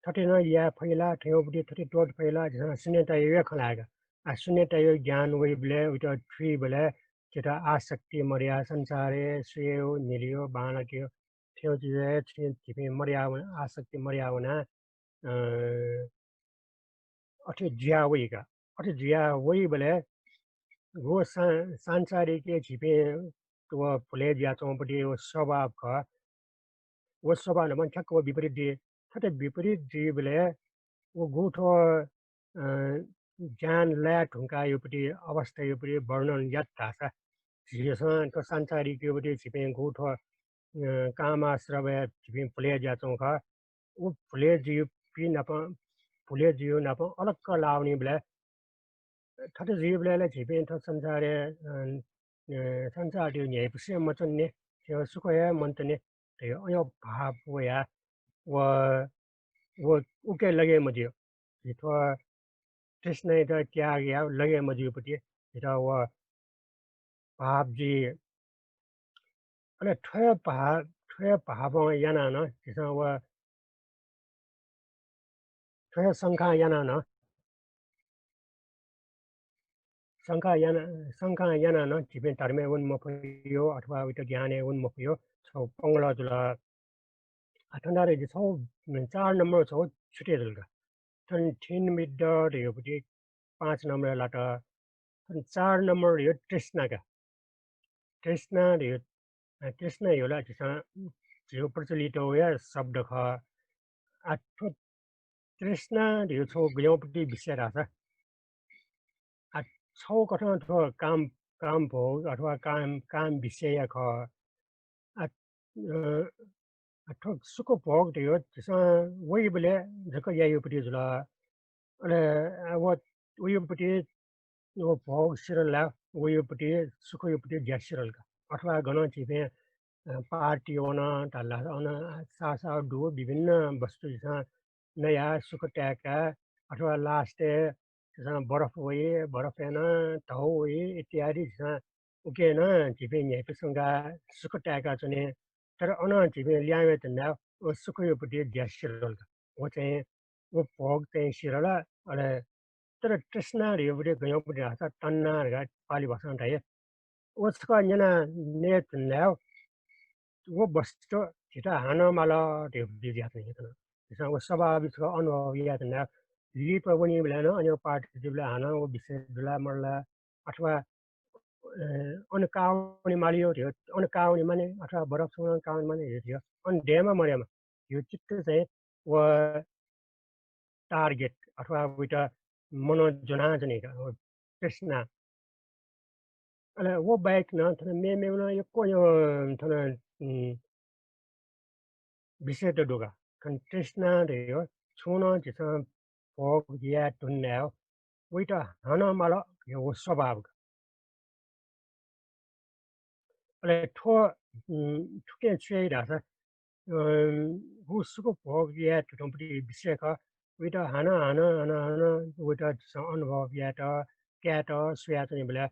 थथे नं याये फइ ला, थ्यंपट्टि थथे त्वःते फइ ला, झीसं शून्यतायो हे खँ ल्हायेगु। आ, शून्यतायो ज्ञान वइबलय्, उइत थुइबलय् झीत आसक्ति मदया, संसारय्, स्वयेयो, न्हिलियो, बांलाकेयो, थ्यंचिजय् झीपिं मदया वन, आसक्ति मदया वना, अ, अथे जुया वइ का। अथे जुया वइबलय् व सा-, सांसारिक झीपिं व भुलय् जुयाच्वंपट्टि व स्वभाव खः। व स्वभाव न्हापां ठ्याक्क व विपरीत जुइ। थथे विपरीत जुइबलय् व गुथ्व, अ, ज्ञान लाये धुंकायोपट्टि अवस्थायोपट्टि वर्णन यात धाःसा झीसं थ्व सांसारिकयोपट्टि झीपिं गुथ्व, अ, कामाश्रवय् झीपिं भुलय् जुयाच्वं खः। व भुलय् जुइपिं नाप, भुलय् जुइयो नाप अलग लावनीबलय् थथे जुइबलय् ला झीपिं थ्व संसारय्, अ, अ, संसारय् न्ह्याइपुसे मच्वने, थ्व सुख हे मन्तने धयो अयो भाव वया व, व उके लगे मज्यू। झी थ्व तृष्णायात त्याग या लगे मज्यूपट्टि झीत व भाव जुइ। अले थ्व भाव, थ्व भावं यानाः नं झीसं व थ्व शंखां यानाः नं, शंखां याना-, शंखां यानाः नं झीपिं धर्मय् वने मफयो अथवा उइत ज्ञानय् वने मफयो छगू पंगलः जुल। आ, थन धाःसा छगू चार नम्बर छगू छुटे जुल का। थन थिन मिद्दः धयोपट्टि पाँच नम्बर लात। थन चार नम्बर धयो तृष्णा का। तृष्णा धयो, अ, तृष्णा धयो ला झीसं झीयो प्रचलित वया शब्द खः। आ, थ्व तृष्णा धयो छगू गज्याःपट्टि विषय धाःसा, आ, छगू कथं थ्व काम, काम भोग अथवा काम, काम विषय खः। आ, अ, आ, थ्व सुख भोग धयो झीसं वइबलय् जक यायोपट्टि जुल। अले, आ, व, वयोपट्टि व भोग सिरल ला, वयोपट्टि सुखयोपट्टि ज्या सिरल का। अथवा गनं झीपिं, अ, party वन धाल धाःसा अन साः साः दु विभिन्न वस्तु झीसं नया सुख ताय्का अथवा last-य् झीसं बरफ वइ, बरफय् नं धौ वइ इत्यादि झीसं उके नं झीपिं न्ह्याइपुसे धुंकाः सुख ताय्का च्वने। तर अन झीपिं ल्याहां वये धुन धाःसा व सुखयोपट्टि ज्या सिरल का। व चाहिँ व भोग चाहिँ सिरल, अले तर तृष्णा धयोपट्टि गज्याःपट्टि धाःसा तन्ना धकाः पालि भाषां धाइ। व छकः न्यना नये धुन धाःसा व वस्तु झीत हानं माल धयोपट्टि जुयाच्वनी थन। झीसं व स्वभावय् छकः अनुभव याये धुन धाःसा लिपा वनीबलय् नं अन party जुइबलय् हानं व विषय दुला मदुला अथवा, अ, अन का वने माल यो धयो, अन का वने माने अथवा बरफ छुं नं का वने माने धयो, अन दयेमा मदयेमा धयो चित्त चाहिँ व target अथवा उइत मनं ज्वनाच्वनी का, व तृष्णा। अले व बाहेक नं थन मेमेगु नं यक्व, अ, थन, उम्, विषयत दु का। थन तृष्णा धयो छुं नं झीसं भोग याये धुन धाःसा वइत हानं माल धयो व स्वभाव का। अले थ्व, उम्, थुकिं छु याइ धाःसा, अ, व सुख भोग याये धुंकूपट्टि विषय खः। वइत हानं, हानं, हानं, हानं वइत झीसं अनुभव यायेत, कायेत, स्वयाच्वनीबलय्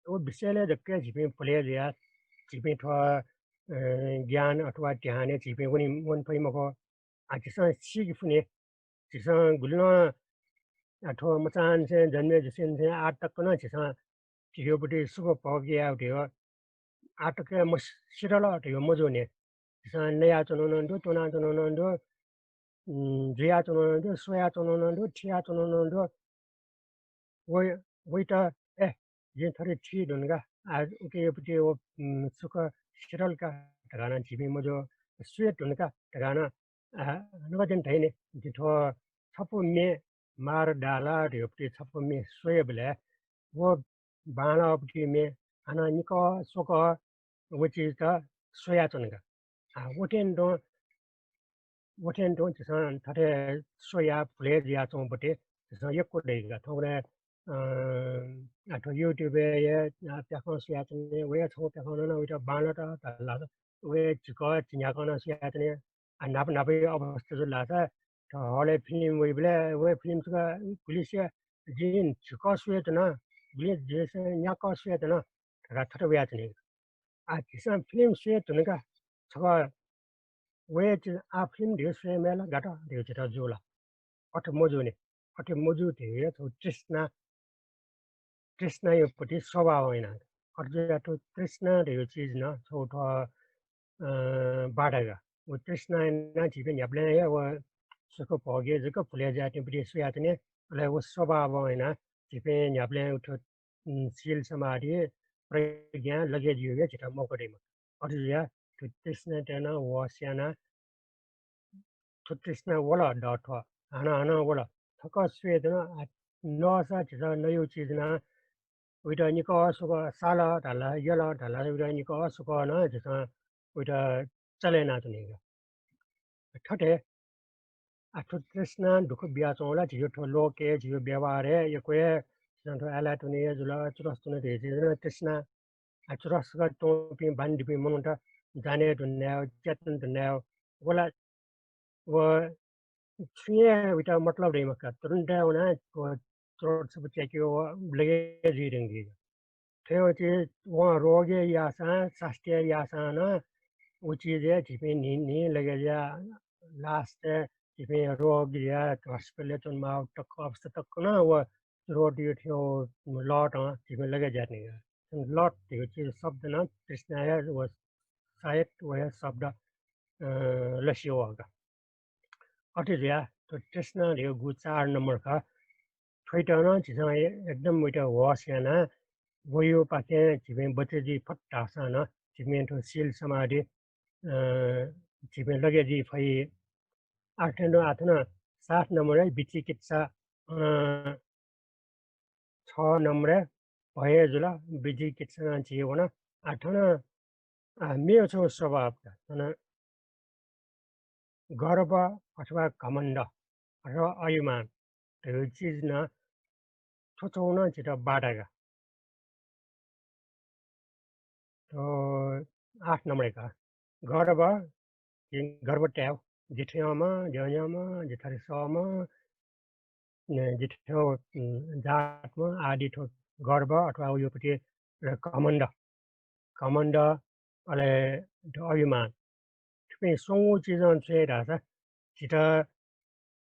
व विषयलय् जक झीपिं भुलय् जुयाः झीपिं थ्व, अ, ज्ञान अथवा ध्यानय् झीपिं वने, वने फइ मखु। आ, झीसं सीके फुनि। झीसं गुलि नं, आ, थ्व मचांनिसें जन्मे जुसेंनिसें आः तक नं झीसं झीयोपट्टि सुख भोग याये धयो आः तक हे मसिधल धयो मजूनि। झीसं नयाच्वनु नं दु, त्वनाच्वनु नं दु, उम्, जुयाच्वनु नं दु, स्वयाच्वनु नं दु, थियाच्वनु नं दु। वइ-, वइत, ए, जिं थथे थी धुन का, आ, उकेयोपट्टि व, उम्, सुख सिधल का धकाः नं झीपिं मजू, स्वये धुन का धकाः नं, आ, नुगः दिं धाइ नि, जिं थ्व छपु म्ये मार डाला धयागु पति छपु म्ये स्वयेबलय् व बांलाःपति म्ये हानं निकः स्वकः व चिजत स्वयाच्वन का। आ, व थें तुं, व थें तुं झीसं थथे स्वयाः भुलय् जुयाच्वंपति झीसं यक्व दइ का। थौंकन्हय्, अ, आ, थ्व YouTube-य् हे, आ, प्याखं स्वयाच्वने, व हे छगू प्याखं नं वइत बांलात धाल धाःसा, व हे झिकः झिंन्याकं नं स्वयाच्वने। आ, न्हापा न्हापाया अवस्था जुल धाःसा, थ्व हलय् फिल्म वइबलय् व हे फिल्म छकः गुलिसिया जिं झिकः स्वयाच्वना, गुलिं झिंनिसं न्याकः स्वयाच्वना धकाः थथे वयाच्वनी। आ, झीसं फिल्म स्वये धुन का, छकः व हे चिज, आ, फिल्म धयागु स्वये मय् ला, गात धयागु झीत जू ला? अथे मजूनि। अथे मजू धयागु हे छगू तृष्णा, तृष्णाया पति स्वभावं याना। अथे जुयाः थ्व तृष्णा धयागु चिज नं छगू थ्व, अ, बाधा का। व तृष्णां यानाः झीपिं न्ह्याबलें हे व सुख भोगय् जक भुलय् जुयाच्वंपति स्वयाच्वने, अले व स्वभावं यानाः झीपिं न्ह्याबलें थ्व, उम्, शील समाधि प्रज्ञा लगे जुइगु हे झीत मौका दइमा। अथे जुयाः थ्व तृष्णायात नं वश यानाः थ्व तृष्णा वल दथ्व, हानं हानं वल। छकः स्वये धुन, आ, नःसा झीसं नयागु चिज नं वइत निकः स्वकः साल धाल, यल धाल, वइत निकः स्वकः नं झीसं वइत चले यानाच्वनी का। थथे आ, थ्व तृष्णां दुःख बियाच्वंगु ला झीगु थ्व लोकय्, झीगु व्यवहारय् यक्व हे, झीसं थ्व आय्लाः त्वने हे जुल, चुरस त्वने धइगु चिज नं तृष्णा। आ, चुरस त्वंपिं बानी दुपिं मनूत जाने धुनाय्, च्यात्वने धुनाय्, व ला, व छुं हे वइत मतलब दइ मखु का। तुरुन्त वनाः व चुरस छपु च्याके व लगे जुइ धुंकी। थ्व चिज वं रोगय् याःसां, स्वास्थ्यय् याःसां नं व चिजय् झीपिं न्हिं न्हिं लगे जुयाः last-य् झीपिं रोग जुयाः hospital-य् च्वनेमाःगु तक अवस्था तक नं व रोगया थ्व लतं झीपिं लगे जुयाच्वनी का। लत धयागु चिज शब्द नं तृष्णाया व सायद व हे शब्द, अ, लसिया वः का। अथे जुयाः थ्व तृष्णा धयागु चार नम्बर खः। थ्वइत नं झीसं ए-, एकदम वइत होश यानाः वयापाखें झीपिं बचे जुइ फत धाःसां नं झीपिं थ्व शील समाधि, अ, झीपिं लगे जुइ फइ। आः थन, आः थन सात नम्बरय् विचिकित्सा, अ, छ नम्बरय् भय जुल, विचिकित्सा नं झी वन। आः थन, आ, मेगु छगू स्वभाव का। थन गर्व अथवा घमण्ड अथवा अभिमान धयागु चिज नं थ्व छगू नं झीत बाधा का। थ्व आठ नम्बरय् का। गर्व, जिं गर्व तयेगु। जि थज्याःम्ह, जि अज्याःम्ह, जि थथे सःम्ह, न, जि थ्व, उम्, जातम्ह आदि थ्व गर्व अथवा उयोपति घमण्ड। घमण्ड, अले थ्व अभिमान। थुपिं स्वंगू चिजं छु याइ धाःसा झीत,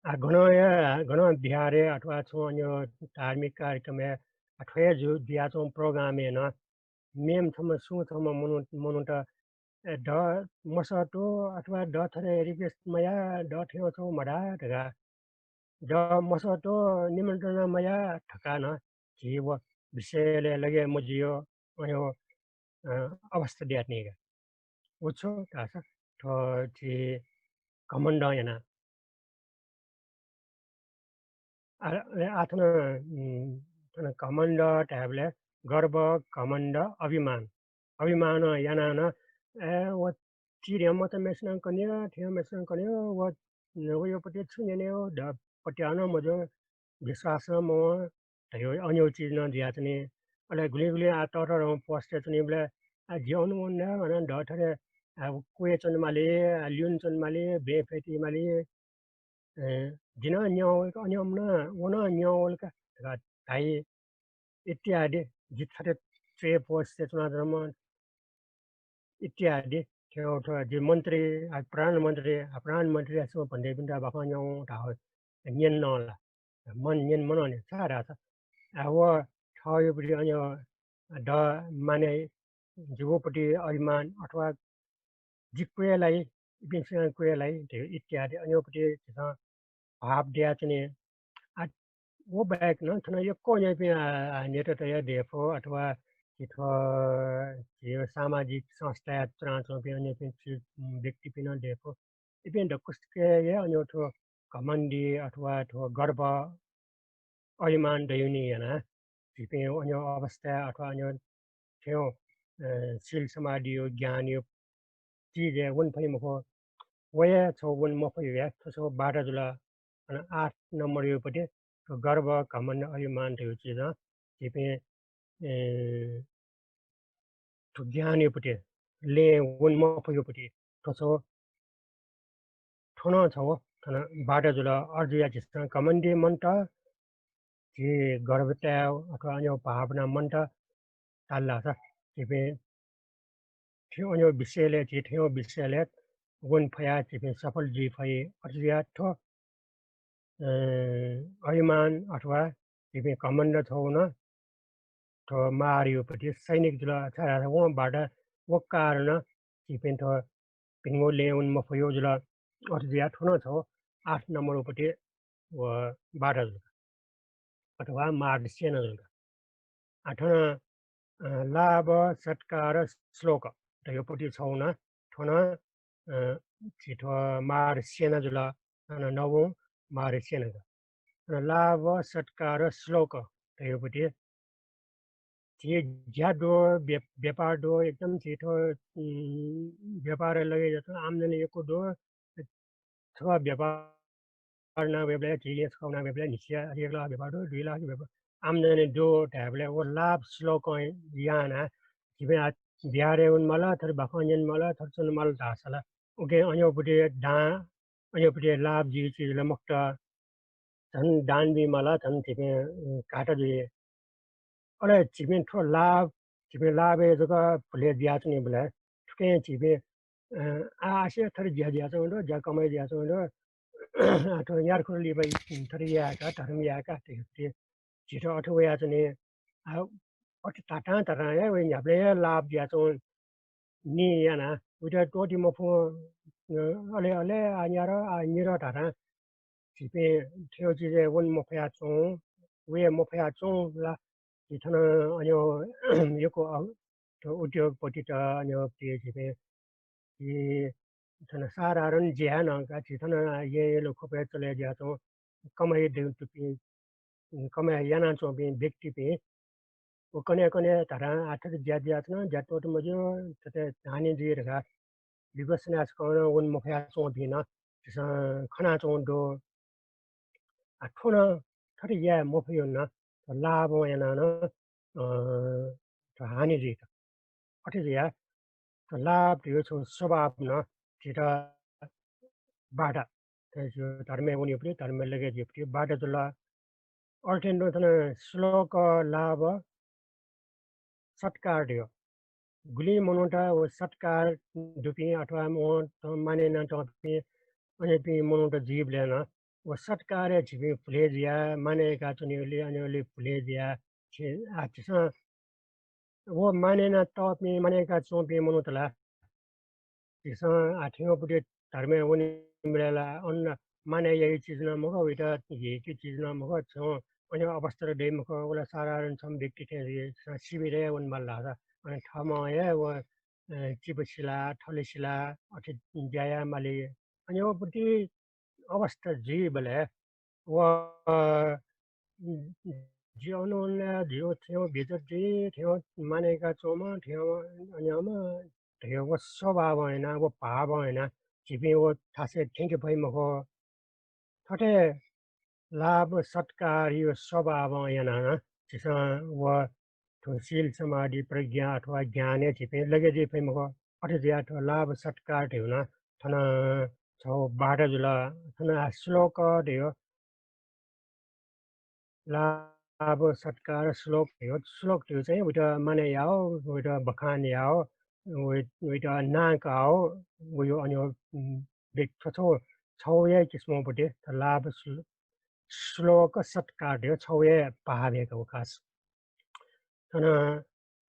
आ, गनं हे, गनं बिहारय् अथवा छुं अन्य धार्मिक कार्यक्रमय्, आ, थ्व हे जु-, जुयाच्वंगु program-य् नं मेम्ह छम्ह सुं छम्ह मनू, मनूत, ए, द मसःतु अथवा द थथे request मया, द थ्यं छौ मधा धकाः, द मसःतु निमन्त्रणा मया धकाः नं झी व विषयलय् लगे मजुइगु, अ, अवस्था दयाच्वनी का। व छु धाःसा थ्व झी घमण्डं याना। आ, आ, थन, उम्, थन घमण्ड धायेबलय् गर्व, घमण्ड, अभिमान। अभिमानं यानाः नं, ए, व चिधंम्हत मेसनं कन्यो, थ्यंम्हत मेसनं कन्यो, व, वयोपति छु न्यनेगु, द पत्याः नं मजू, विश्वास नं मवं, धयो अन्यो चिज नं जुयाच्वनी। अले गुलिं गुलिं आ तःतः post-य् च्वनीबलय्, आ, जि अन वन, अन द थथे, आ, क्वय् च्वनेमाली, आ, ल्यूने च्वनेमाली, बँय् फ्यतुइमाली, ए, जि नं न्यं वल का, अन्यो मनं व नं न्यं वल का धकाः धाइ इत्यादि। जि थथे च्वय् post-य् च्वनाच्वनाम्ह इत्यादि। थ्व, थ्व जि मन्त्री, आ, प्रधानमन्त्री, आ, प्रधानमन्त्रीयासं भन्देपिन्त बाखं न्यं धाः न्यन नं ला। मन न्यन मनंनि, छाय् धाःसा, आ, व थःयोपति अन्यो द माने जिगुपति अभिमान अथवा जि क्वय् लाइ, इपिन्सं क्वय् लाइ धयो इत्यादि अन्योपति झीसं भाव दयाच्वने। आ, व बाहेक नं थन यक्व अन्योपिं, आ, आ, नेतातय् दयेफु अथवा झी थ्व, झी सामाजिक संस्थाय् च्वनाच्वंपिं अन्योपिं झी, उम्, व्यक्तिपिं नं दयेफु। इपिं दक्वसिके हे अन्यो थ्व घमण्डी अथवा थ्व गर्व अभिमान दयुनि यानाः झीपिं अन्य अवस्था अथवा अन्य थ्यौ, अ, शील समाधियो ज्ञानयो चिजय् वने फइ मखु। वया छौ वने मफयो या, थ्व छौ बाधा जुल। अन आठ नम्बरयो पति थ्व गर्व, घमण्ड, अभिमान धयो चिजं झीपिं, ए, थ्व ज्ञानयो पति लँय् वने मफयो पति थ्व छौ, थ्व नं छौ थन बाधा जुल। अथे जुया झीसं घमण्डी मन्त, झी गर्व ताये अथवा अन्य भावना मन्त धाल धाःसा झीपिं थ्यौ अन्य विषयलय्, झी थ्यौ विषयलय् वने फया झीपिं सफल जुइ फइ। अथे जुया थ्व, अ, अभिमान अथवा झीपिं घमण्ड छौ नं थ्व मारयो पति सैनिक जुल। छाय् धाःसा वं बाधा, व कारण झीपिं थ्व भिंगु लँय् वने मफयो जुल। अथे जुया थ्व नं छौ आठ नम्बरयो पति व बाधा जुल। अथवा मार स्यना जुल का। आ, थन, अ, लाभ, सत्कार, श्लोक धयो पति छौ नं, थ्व नं, अ, झी थ्व मार स्यना जुल, थन नवौं मार स्यना जुल। थन लाभ, सत्कार, श्लोक धयो पति झी ज्या दु, व्य-, व्यापार दु, एकदम झी थ्व, उम्, व्यापार लगे जत आम्दानी यक्व दु, छगः व्यापार याना वयेबलय्, झी छगः याना वयेबलय् न्हिसिया एक लाख व्यापार दु, दुई लाख व्यापार आम्दानी दु धायेबलय् व लाभ श्लोकं याना झीपिं आ बिहारय् वने माल, थथे बाखं न्यने माल, थथे च्वने माल धाःसा ला उके अन्यपट्टि दां, अन्यपट्टि लाभ जुइ चिज ला मखुत। झन दान बी माल, झन झीपिं, उम्, घाटा जुइ। अले झीपिं थ्व लाभ, झीपिं लाभय् जक भुले जुयाच्वनीबलय् थुकिं झीपिं, अ, आ, आसे थथे ज्या जुयाच्वंगु दु, ज्या कमाइ जुयाच्वंगु दु, आ, थ्व न्यारखुर लिपा थथे यायेका, धर्म यायेका, थथे झीत अथे वयाच्वनी। आ, अथे धातां धातां हे वइ न्ह्याबलें हे लाभ जुयाच्वं नि याना, उइत त्वःति मफु, अ, अले, अले आ न्यार, आ निर धातां झीपिं थ्यौ चिजय् वने मफया च्वं, वये मफया च्वं ला, झी थन अन्य यक्व अ, थ्व उद्योगपतित अन्य झीपिं, झी थन साधारण ज्या नं का, झी थन येँ यलु ख्वपय् चले जुयाच्वं कमाइ दु दुपिं, कमाइ यानाच्वंपिं व्यक्तिपिं व कन्हय् कन्हय् धातां आ थथे ज्या जुयाच्वन, ज्या त्वःते मज्यू, थथे हानि जुइ धकाः विपश्यना यासेकं वने मफया च्वंपिं नं झीसं खनाच्वंगु दु। आ, थ्व नं थथे याये मफयेगु नं, थ्व लाभं यानाः नं, अ, थ्व हानि जुइत। अथे जुयाः थ्व लाभ धयो छगू स्वभाव नं झीत बाधा, थ्व धर्मय् वनेपट्टि, धर्मय् लगे जुइपट्टि बाधा जुल। अथे तुं थन श्लोक, लाभ, सत्कार धयो। गुलिं मनूत व सत्कार दुपिं अथवा वं मानय् यानातःपिं अन्यपिं मनूत जुइबलय् नं व सत्कारय् झीपिं भुले जुयाः, मानय् याकाच्वनीगुलिं अन्यलि भुले जुयाः, झी, आ, झीसं व मानय् यानातःपिं, मानय् याकाच्वंपिं मनूत ला झीसं आ थ्यंपट्टि धर्मय् वनेबलय् ला अन मानय् याइ चिज नं मखु, वइत हीके चिज नं मखु, छं अन्य अवस्था दइ मखु, व ला साधारण छम्ह व्यक्ति थें जुइ, झीसं शिविरय् वनेमाल धाःसा, अन थःम्हं हे व, अ, चिपा सिला, थले सिला, अथे ज्या यायेमाली। अन वपट्टि अवस्था जुइबलय् व, अ, जि अन वना, जि थ्यं बेइज्जत जुइ, थ्यं मानय् याकाच्वंम्ह, थ्यं अन्यम्ह, थ्यं व स्वभावं यानाः, व भावं यानाः झीपिं व थासय् थ्यंके फइ मखु। थथे लाभ सत्कारयो स्वभावं यानाः नं झीसं व थ्व शील समाधि प्रज्ञा अथवा ज्ञानय् झीपिं लगे जुइ फइ मखु। अथे जुयाः थ्व लाभ सत्कार धयो नं थन छगू बाधा जुल। थन आ श्लोक धयो लाभ सत्कार श्लोक धयो, श्लोक धयो चाहिँ वइत मानय् याओ, वइत बखान याओ, वइ-, वइत नां काओ, वयो अन्यो, उम्, व्यक्ति छगू, छगू हे किसिमं पति थ्व लाभ श्लो-, श्लोक सत्कार धयो छगू हे भाव हे का व खास। थन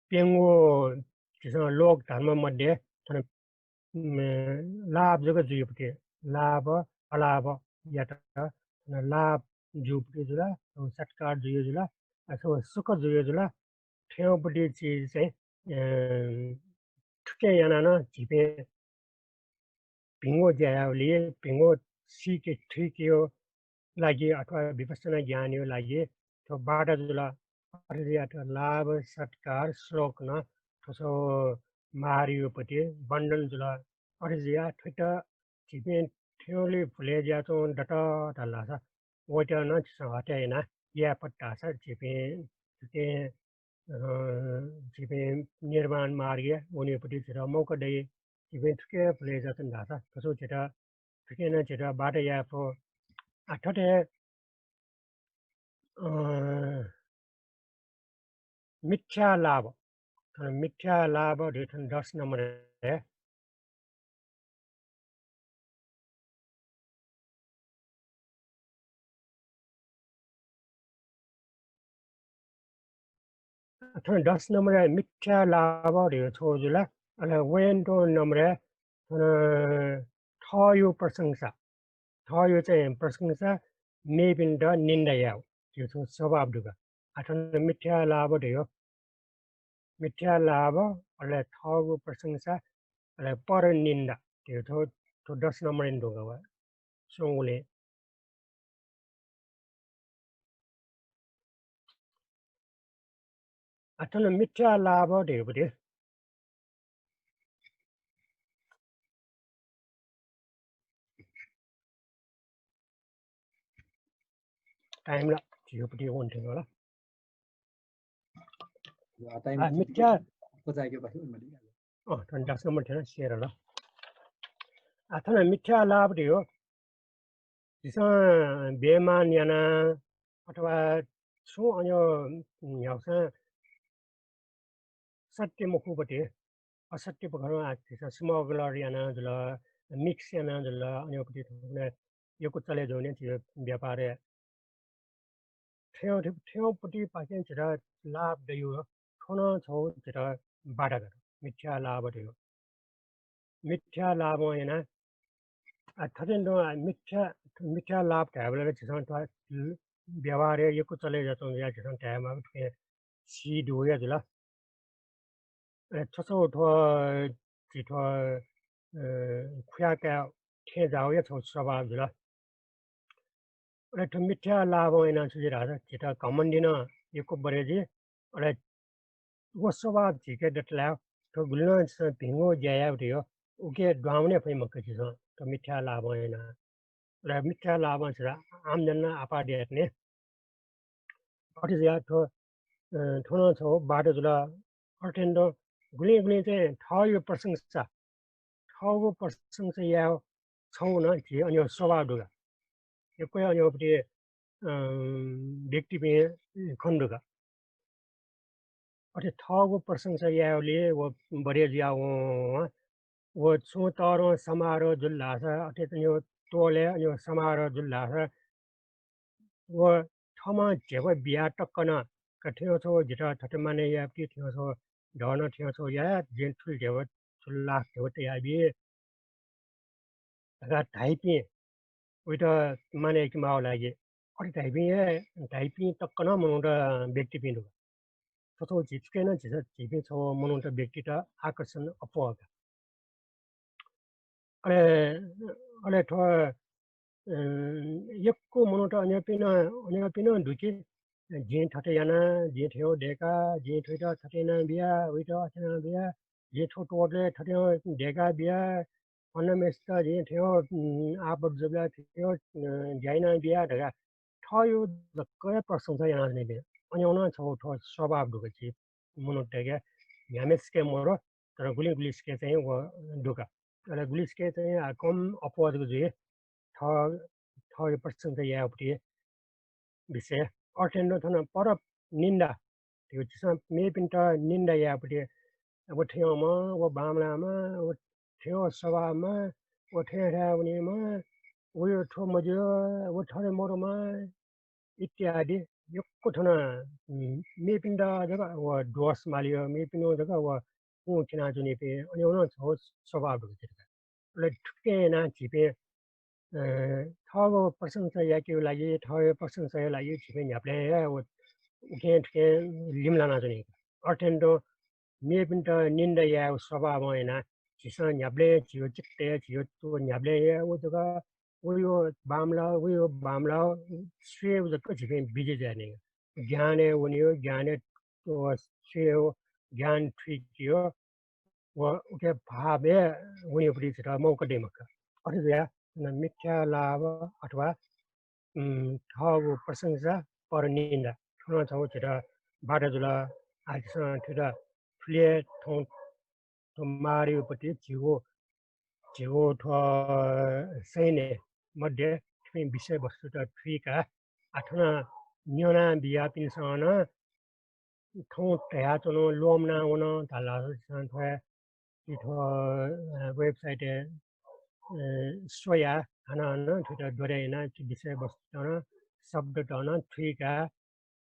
प्यंगू झीसं लोक धर्म मध्ये थन, उम्, लाभ जक जुइपति, लाभ अलाभ यात, थन लाभ जुइपति जुल, सत्कार जुइ जुल, अथवा सुख जुइ जुल, थ्यंपति चिज चाहिँ, अ, थुकिं यानाः नं झीपिं भिंगु ज्या याःगुलिं, भिंगु सीके थुइकेयो लागि अथवा विपश्यना ज्ञानयो लागि थ्व बाटा जुल। अथे जुयाः थ्व लाभ सत्कार श्लोक नं थ्व छगू महारियो पति वर्णन जुल। अथे जुयाः थ्वइत झीपिं थ्यंगुलिं भुलय् जुयाच्वंगु दत धाःसा वइत नं झीसं हत्या याना याये फत धाःसा झीपिं थुकिं, अ, झीपिं निर्वाण मार्गय् वनेपति झीत मौका दइ। झीपिं थुकिं भुलय् जुयाच्वन धाःसा थ्व छगू झीत थुकिं नं झीत बाधा याये फु। आ, थथे, अ, मिथ्या लाभ। थन मिथ्या लाभ धइगु थन दस नम्बरय्। थन दस नम्बरय् मिथ्या लाभ धइगु छगू जुल। अले वय्कलं नम्बरय् थन थःगु प्रशंसा, थःगु चाहिँ प्रशंसा, मेपिन्त निन्दा यायेगु धइगु छगू स्वभाव दुगु। आ, थन मिथ्या लाभ धइगु, मिथ्या लाभ, अले थःगु प्रशंसा, अले परनिन्दा धइगु थ्व, थ्व दस नम्बरय् दुगु वः। स्वंगुलिं। आ, थन मिथ्या लाभ धइगु पति। Time ला झीगु पति वने थें ला। आ, time आ, मिथ्या। अ, थन दस नम्बर थें ला स्यू ला। आ, थन मिथ्या लाभ धइगु झीसं बेइमान याना अथवा छुं अन्य न्ह्यागुसां सत्य मखुपति, असत्य पखं आ, झीसं smuggler याना जुल, mix याना जुल, अन्यपति थुकथं यक्व चले जूगु नि झीगु व्यापारय्। थ्यं, थ्यंपतिपाखें झीत लाभ दइगु, थ्व नं छगू झीत बाधा दत, मिथ्या लाभ धइगु। मिथ्या लाभं यानाः, आ, थथे नं, आ, मिथ्या, मिथ्या लाभ धायेबलय् झीसं थ्व ल-, व्यवहारय् यक्व चले जुयाच्वंगु जुयाः झीसं धायेमाःगु थुकिं सी दुगु हे जुल। अले थ्व छगू थ्व झी थ्व, अ, खुया काये थें जाःगु हे छगू स्वभाव जुल। अले थ्व मिथ्या लाभं यानाः छु जुइ धाःसा झीत घमण्डी नं यक्व बढे जुइ। अले व स्वभाव झीके दत ला, थ्व गुलि नं झीसं भिंगु ज्या यायेगु धइगु उके दुहां वने फइ मखु झीसं, थ्व मिथ्या लाभं यानाः। अले मिथ्या लाभं झीत आमजन नं आपाः दयेत नि। अथे जुयाः थ्व, अ, थ्व नं छगू बाधा जुल। अथे नं गुलिं गुलिं चाहिँ थःगु प्रशंसा, थःगु प्रशंसा यायेगु छगू नं झी अन्य स्वभाव दुगु। यक्व हे अन्यपति, अ, व्यक्तिपिं खने दुगु। अथे थःगु प्रशंसा यायेबलय् व बढे जुयावं, व छुं तःधंगु समारोह जुल धाःसा, अथे अन्य टोलय् अन्य समारोह जुल धाःसा, व थःम्हं ध्यबा बियाः तक नं, का थ्यंगु छगू जितः थथे मानय् यायेपति, थ्यंगु छगू धन, थ्यंगु छगू याये, जिं थुलि ध्यबा, थुलि लाख ध्यबा तयाबी धकाः धाइपिं, वइत मानय् याकेमाःगु लागि अथे धाइपिं हे, धाइपिं तक नं मनूत व्यक्तिपिं दु। थ्व छगू झी थुके नं झीसं झीपिं छगू मनूत व्यक्तित आकर्षण अप्वः का। अले, अले थ्व, अ, यक्व मनूत अन्यपिं नं, अन्यपिं नं दु कि, जिं थथे याना, जिं थ्व दय्का, जिं थुइत थथे याना बिया, उइत अथे याना बिया, जिं थ्व टोलय् थथे दय्का बिया, अन मेस्त जिं थ्व, उम्, आपत जूबलय् थ्व, अ, ज्या याना बिया धकाः थःगु जक हे प्रशंसा यानाच्वनीपिं। अन्यु नं छगू थ्व स्वभाव दु का झी मनूतय्के, न्ह्याम्हेसिके मरु, तर गुलिं गुलिसिके चाहिँ व दु का। तर गुलिसिके चाहिँ आ, कम अप्वः जक जुइ, थः, थःगु प्रशंसा यायेगुपति विषय। अथे नं थन परनिन्दा, झीसं मेपिन्त निन्दा यायेगुपति, व थय्म्ह, व बांमलाःम्ह, व थय् स्वभावम्ह, व थथे वनीम्ह, व थ्व मज्यू, व थथे मदुम्ह, इत्यादि यक्व थन, उम्, मेपिन्त जक व दोष माली, मेपिन्त जक व कुं थिनाच्वनीपिं, अन नं छगू स्वभाव दु का। अले थुकिं यानाः झीपिं, अ, थःगु प्रशंसा याकेगु लागि, थःगु प्रशंसाया लागि झीपिं न्ह्याबलें हे व उखें थुखें लिमलानाच्वनी। अथे नं मेपिन्त निन्दा यायेगु स्वभावं यानाः झीसं न्ह्याबलें झीगु चित्तय् झीगु न्ह्याबलें हे व जक, वयो बांमलाः, वयो बांमलाः, स्वयेगु जक झीपिं बिजी जुयाच्वनी। ज्ञानय् वनेयो, ज्ञानय् व स्वयेयो, ज्ञान थुइकेयो, व उके भावय् वनेयोपट्टि झीत मौका दइ मखु। अथे जुयाः न मिथ्या लाभ अथवा, उम्, थःगु प्रशंसा, परनिन्दा, थ्व नं छगू झीत बाधा जुल। आः झीसं थुइत थुलि हे थौं थ्व मारयोपट्टि झीगु, झीगु थ्व सैन्य मध्ये थुपिं विषयवस्तुत थुइकाः, आः थन न्यना बियापिन्सं नं थौं धयाच्वन, ल्वःमना वन धाल धाःसा झीसं थ्व, थ्व, अ, website-य्, अ, स्वयाः हानं हानं थुइत द्वहरे यानाः थ्व विषयवस्तुत नं, शब्दत नं थुइकाः,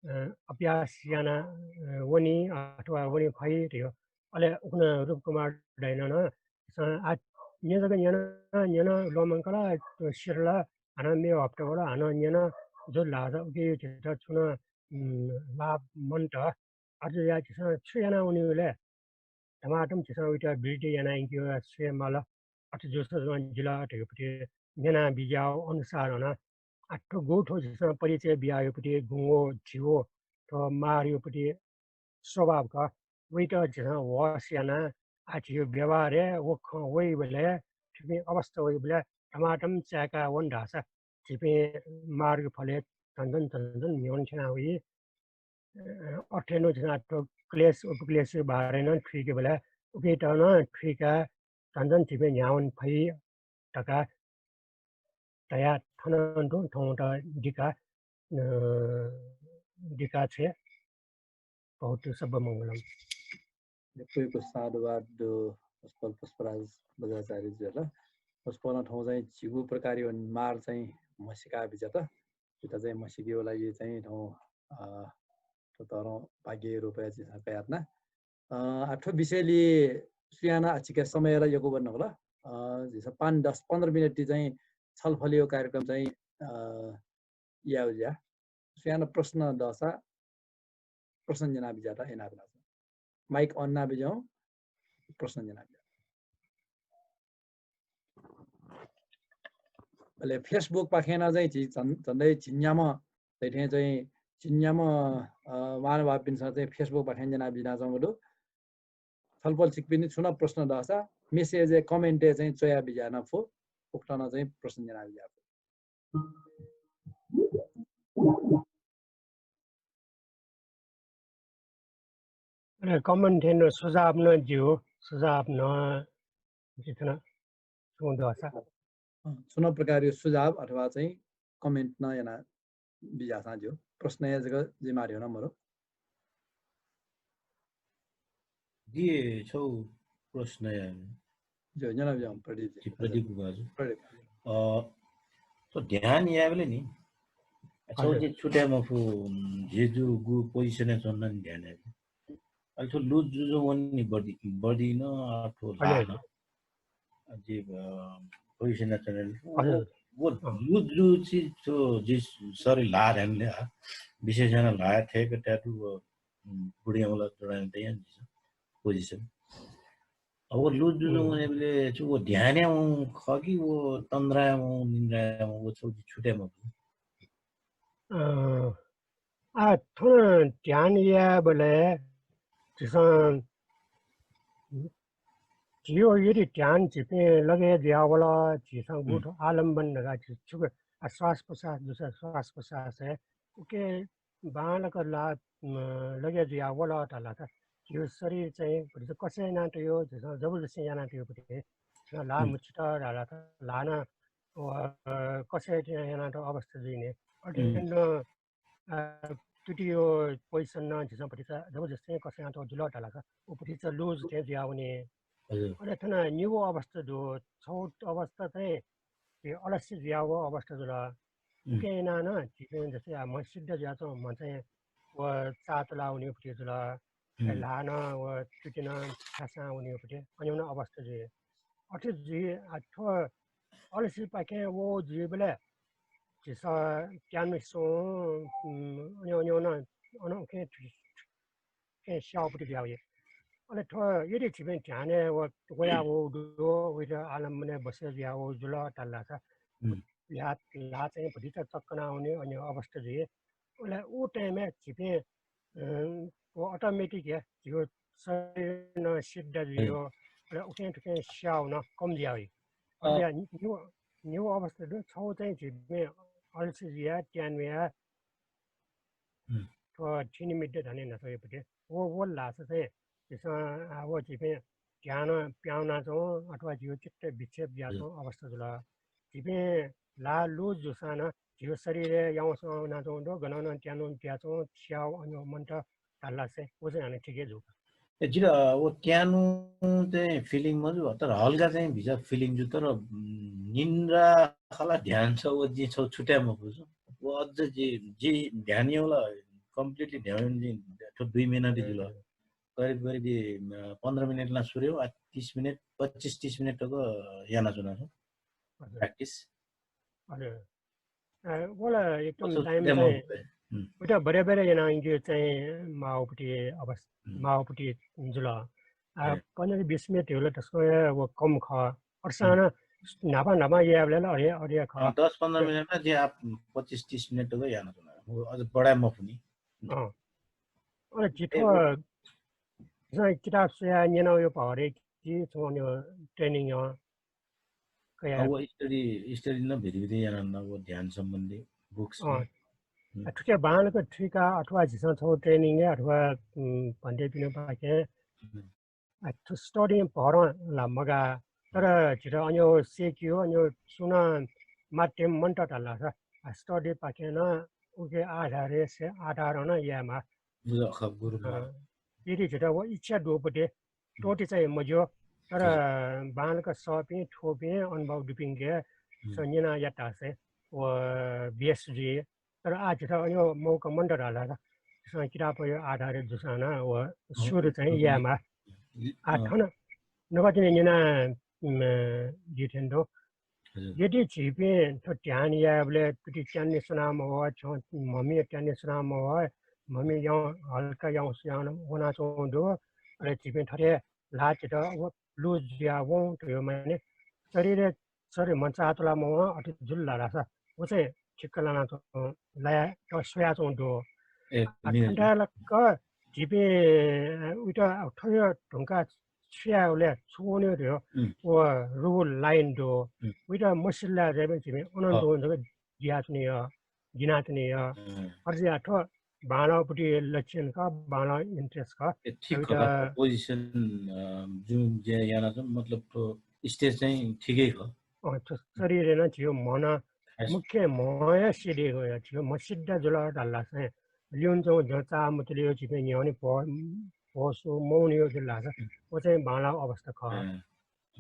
अ, अभ्यास याना, अ, वनी अथवा वने फइ धयो। अले उखुन्हु रूपकुमार दाइनं नं, अ, आ, न्यन जक न्यन, न्यन ल्वःमंकल, सिधल, हानं मेगु हप्ता वल, हानं न्यन जुल धाःसा उकिं झीत छुं नं, उम्, लाभ मन्त। अथे जुयाः झीसं छु याना वनेगु ले? धमाधम झीसं उइत विरोध याना यंकेगु स्वये माल। अथे जूसा जुयाः जिल धयोपट्टि न्यना बिज्याःगु अनुसार नं, आः थ्व गु थ्व झीसं परिचय बियायोपट्टि गुंगो झीगु थ्व मारयोपट्टि स्वभाव खः। वइत झीसं होस यानाः आः झीगु व्यवहारय् व खँ वइबलय्, थुपिं अवस्था वइबलय् धमाधम चाय्‌का वन धाःसा झीपिं मारगु फलय् झन झन झन झन न्ह्यःने थ्यना वइ। अ, अथे नं झीसं थ्व क्लेश उपक्लेशया बारे नं थुइकेबलय् उकित नं थुइकाः झन झन झीपिं न्ह्यावन फइ धकाः धयाः थन तुं थौंयात दिका, अ, दिका छ्वये। भवतु सब्ब मंगलम्। यक्व यक्व साधुवाद दु वसपोल पुष्पराज बज्राचार्यजुयात। वसपोलं थौं चाहिँ झिगू प्रकारया मार चाहिँ म्हसीका बिज्यात। झीत चाहिँ म्हसीकेगु लागि चाहिँ थौं, अ, थ्व तःधं भाग्यया रूपय् झीसं कयाच्वना। अ, आः थ्व विषयलि सुयाना आः झीके समय ला यक्व वने धुंकल। अ, झीसं पाँच, दस, पन्ध्र मिनेट ति चाहिँ छलफलया कार्यक्रम चाहिँ, अ, याये जुया। सुयाना प्रश्न दःसा प्रश्न न्यना बिज्यात, याना बिज्यात। Mic on याना बिज्याहुँ, प्रश्न न्यना बिज्यात। अले Facebook पाखें नं चाहिँ झी झन्-, झन्डै झिंन्याम्ह, धइथें चाहिँ झिंन्याम्ह, अ, महानुभावपिन्सं चाहिँ Facebook पाखें न्यना बिज्यानाच्वंगु दु। छलपोल छिकपिनि छुं नं प्रश्न दःसा message-य्, comment-य् चाहिँ च्वया बिज्याना फु। उकथं नं चाहिँ प्रश्न न्यना बिज्याना फु। अले comment थें नं सुझाव नं ज्यू, सुझाव नं जिथन छुं दःसा। अँ, छुं नं प्रकारया सुझाव अथवा चाहिँ comment नं याना बिज्याःसां ज्यू। प्रश्न हे जक जुइमाः धइगु नं मदु। जि छगू प्रश्न या। ज्यू, न्यना बिज्याहुँ प्रदीप जी। जि प्रदीप गुभाजु। प्रदीप। अ, थ्व ध्यान यायेबलय् नि, छगू हजुर। जि छुटे मफु, उम्, झी जु गु position-य् च्वनाः नि ध्यान याये। अले थ्व loose जुजुं वनी बढी, बढी नं, अ, थ्व हजुर। ल्हाः नं। जि, अ, position-य् च्वनाः नि। हजुर। व, व अँ। Loose जु चाहिँ थ्व जि शरीर ल्हाः धायेबलय्, अ, विशेष यानाः ल्हाः थेक ताये दु, व, उम्, बुढी अमला च्वनाः नि तयाः नि position। अब व loose जुजुं वनेबलय् चाहिँ व ध्यानय् वं खः कि व तन्द्राय् वं, निन्द्राय् वं, व छगू छुटे मफु। अ, आ, थन ध्यान यायेबलय् झीसं, झी यदि ध्यान झीपिं लगे जुया वल, झीसं गुगु आलम्बन धकाः झी छुक, आ, श्वास प्रश्वास दुसा, श्वास प्रश्वास हे उके बांलाक ला, अ, लगे जुया वल धाल धाःसा झीगु शरीर चाहिँ भतिचा कसे याना तयो, झीसं जबरजस्ती याना तयो भति। ल्हाः मुछुत धाल धाःसा ल्हाः नं, अ, कसे याना तयो अवस्था जुइने। अथे नं, अ, तुतियो position नं झीसं भतिचा जबरजस्ती कसे याना तयो जुल धाल धाःसा उ भतिचा loose थें जुया वने। हजुर। अले थन निगू अवस्था दु, छगू अवस्था चाहिँ झी अलस्य जुया वःगु अवस्था जुल। उके यानाः नं झीपिं जस्तै आ, म्ह सिद्ध जुयाच्वंम्ह चाहिँ व चाःतुला वनेगु भति जुल। अले ल्हाः नं व तुति नं थासां वनेगु भति, अन नं अवस्था जुइ। अथे जुइ, आ, थ्व अलसिपाखें वःगु जुइबलय् झीसं त्यामिसं, उम्, अन, अन, अन, अन उखें थु-, थुखें स्याःगु भति जुया वइ। अले थ्व यदि झीपिं ध्यानय् व, वया वःगु दु, वइत आलम्बनय् बसे जुया वःगु जुल धाल धाःसा ल्हाः, ल्हाः चाहिँ भतिचा चक्कना वने, अन अवस्था जुइ। अले उ time-य् झीपिं, अ, व automatic हे झीगु शरीर नं सिद्ध जुइ, अले उखें थुखें स्याउ नं कम जुया वइ। अले निगू, निगू अवस्था दु, छगू चाहिँ झीपिं अल्छी जुया, त्यानु या, थ्व थिनिमिद्ध धने न्हाचः वइपति। व, व लासा चाहिँ झीसं, आ, व झीपिं ध्यान प्याउनाच्वं अथवा झीगु चित्त विक्षेप जुयाच्वं अवस्था जुल। झीपिं ला loose जूसां नं झीगु शरीरय् याउँसां वनाच्वं दु, गनं नं त्यानु जुयाच्वं, स्याउ अन मन्त धाल लासा चाहिँ व चाहिँ हानं ठीक हे जू का। ए, जितः व त्यानु चाहिँ feeling मजू, तर हल्का चाहिँ भिजा feeling जू, तर, उम्, निन्द्रा खला ध्यान छ, व जिं छगू छुट्याये मफुगु। व अझ जि, जि ध्यान याउ ला, completely ध्यान याउ नि, थ्व दुई महिना जुल। करिब करिब जि, अ, पन्ध्र मिनेट ला सुरु याउ, आ, तीस मिनेट, पच्चिस तीस मिनेट तक यानाच्वना छौं। हजुर। Practice। हजुर। अ, व ला एकदम अझ time छुट्याये चाहिँ मफुगु। उता बरे बरे याना इन्के चाहिँ माउपट्टि अवस्था, माउपट्टि जुल। आ, पन्ध्र बिस मिनेट धइगु ला तसकं हे व कम खः। अथेसां नं न्हापा न्हापा यायेबलय् ला अथे, अथे खः। अँ, दस पन्ध्र मिनेट नं जि आ पच्चिस तीस मिनेट तक यानाच्वना। व अझ बढाये मफुनि। अँ। अले झी थ्व, झीसं किताब स्वया न्यनाउ यो भरे कि छुं अन्य training अ, कया। अ, व study, study नं भिति भिति याना न, व ध्यान सम्बन्धी books अँ। नं। अ, थुके बांलाक थुइका अथवा झीसं छगू training या अथवा, उम्, भन्तेपिनिपाखें, अ, थ्व study भरं ला मगाः, तर झीत अन्य सेकियो, अन्य सुनं माध्यम मन्त धाल लासा, अ, study पाखें नं उके आधारय् से आधारं नं यायेमाः। अ, यदि झीत व इच्छा दुपति त्वःति चाहिँ मज्यू, तर बांलाक सःपिं, थूपिं, अनुभव दुपिंके स न्यना यात धाःसा व बेस जुइ। तर आः झीत अन मौका मन्त धाल ला, झीसं किताबया आधारय् जूसां नं व सुरु चाहिँ यायेमाः। आः थन नकतिनि न्यना, उम्, जुइ थें दु। हजुर। यदि झीपिं थ्व ध्यान यायेबलय् तुति त्याने सुनां मवः, छ्यं म्हमि त्याने सुनां मवः, म्हमि याउँ, हल्का याउँसे याउँ वनाच्वंगु दु, अले झीपिं थथे ल्हाः चित व loose जुया वं धयो माने शरीरय्, शरीर मचातुला मवं अथे जुल धाःसा व चाहिँ ठिक्क लानाच्वं, लाया स्वयाच्वंगु दु। ए, आ, मिले। थन्थाय् लाक्क झीपिं उइत थ्व धुंका छुयावलय् छु वने धयो, उम्। व rule line दु। उम्। उइत मसिल ला जय्बे झीपिं अन अ। दु जक जियाच्वने य, जिनाच्वने य। उम्। अथे जुया थ्व बांलाःपट्टि लक्षण खः, बांलाः interest खः। ए, ठीक खः। Position, अ, जुन जे याना छ, मतलब थ्व stage चाहिँ ठिकै खः। अ, थ्व शरीर नं झीगु मन, मुख्य मन हे सिधेगु या, झीगु मन सिद्ध जुल धाल ला चाहिँ ल्यून च्वं झ्यं चाः मुतुलियो झीपिं न्ह्यःने भ्वः, भ्वः सु मौनियो जुल धाःसा, व चाहिँ बांलाः अवस्था खः। अँ,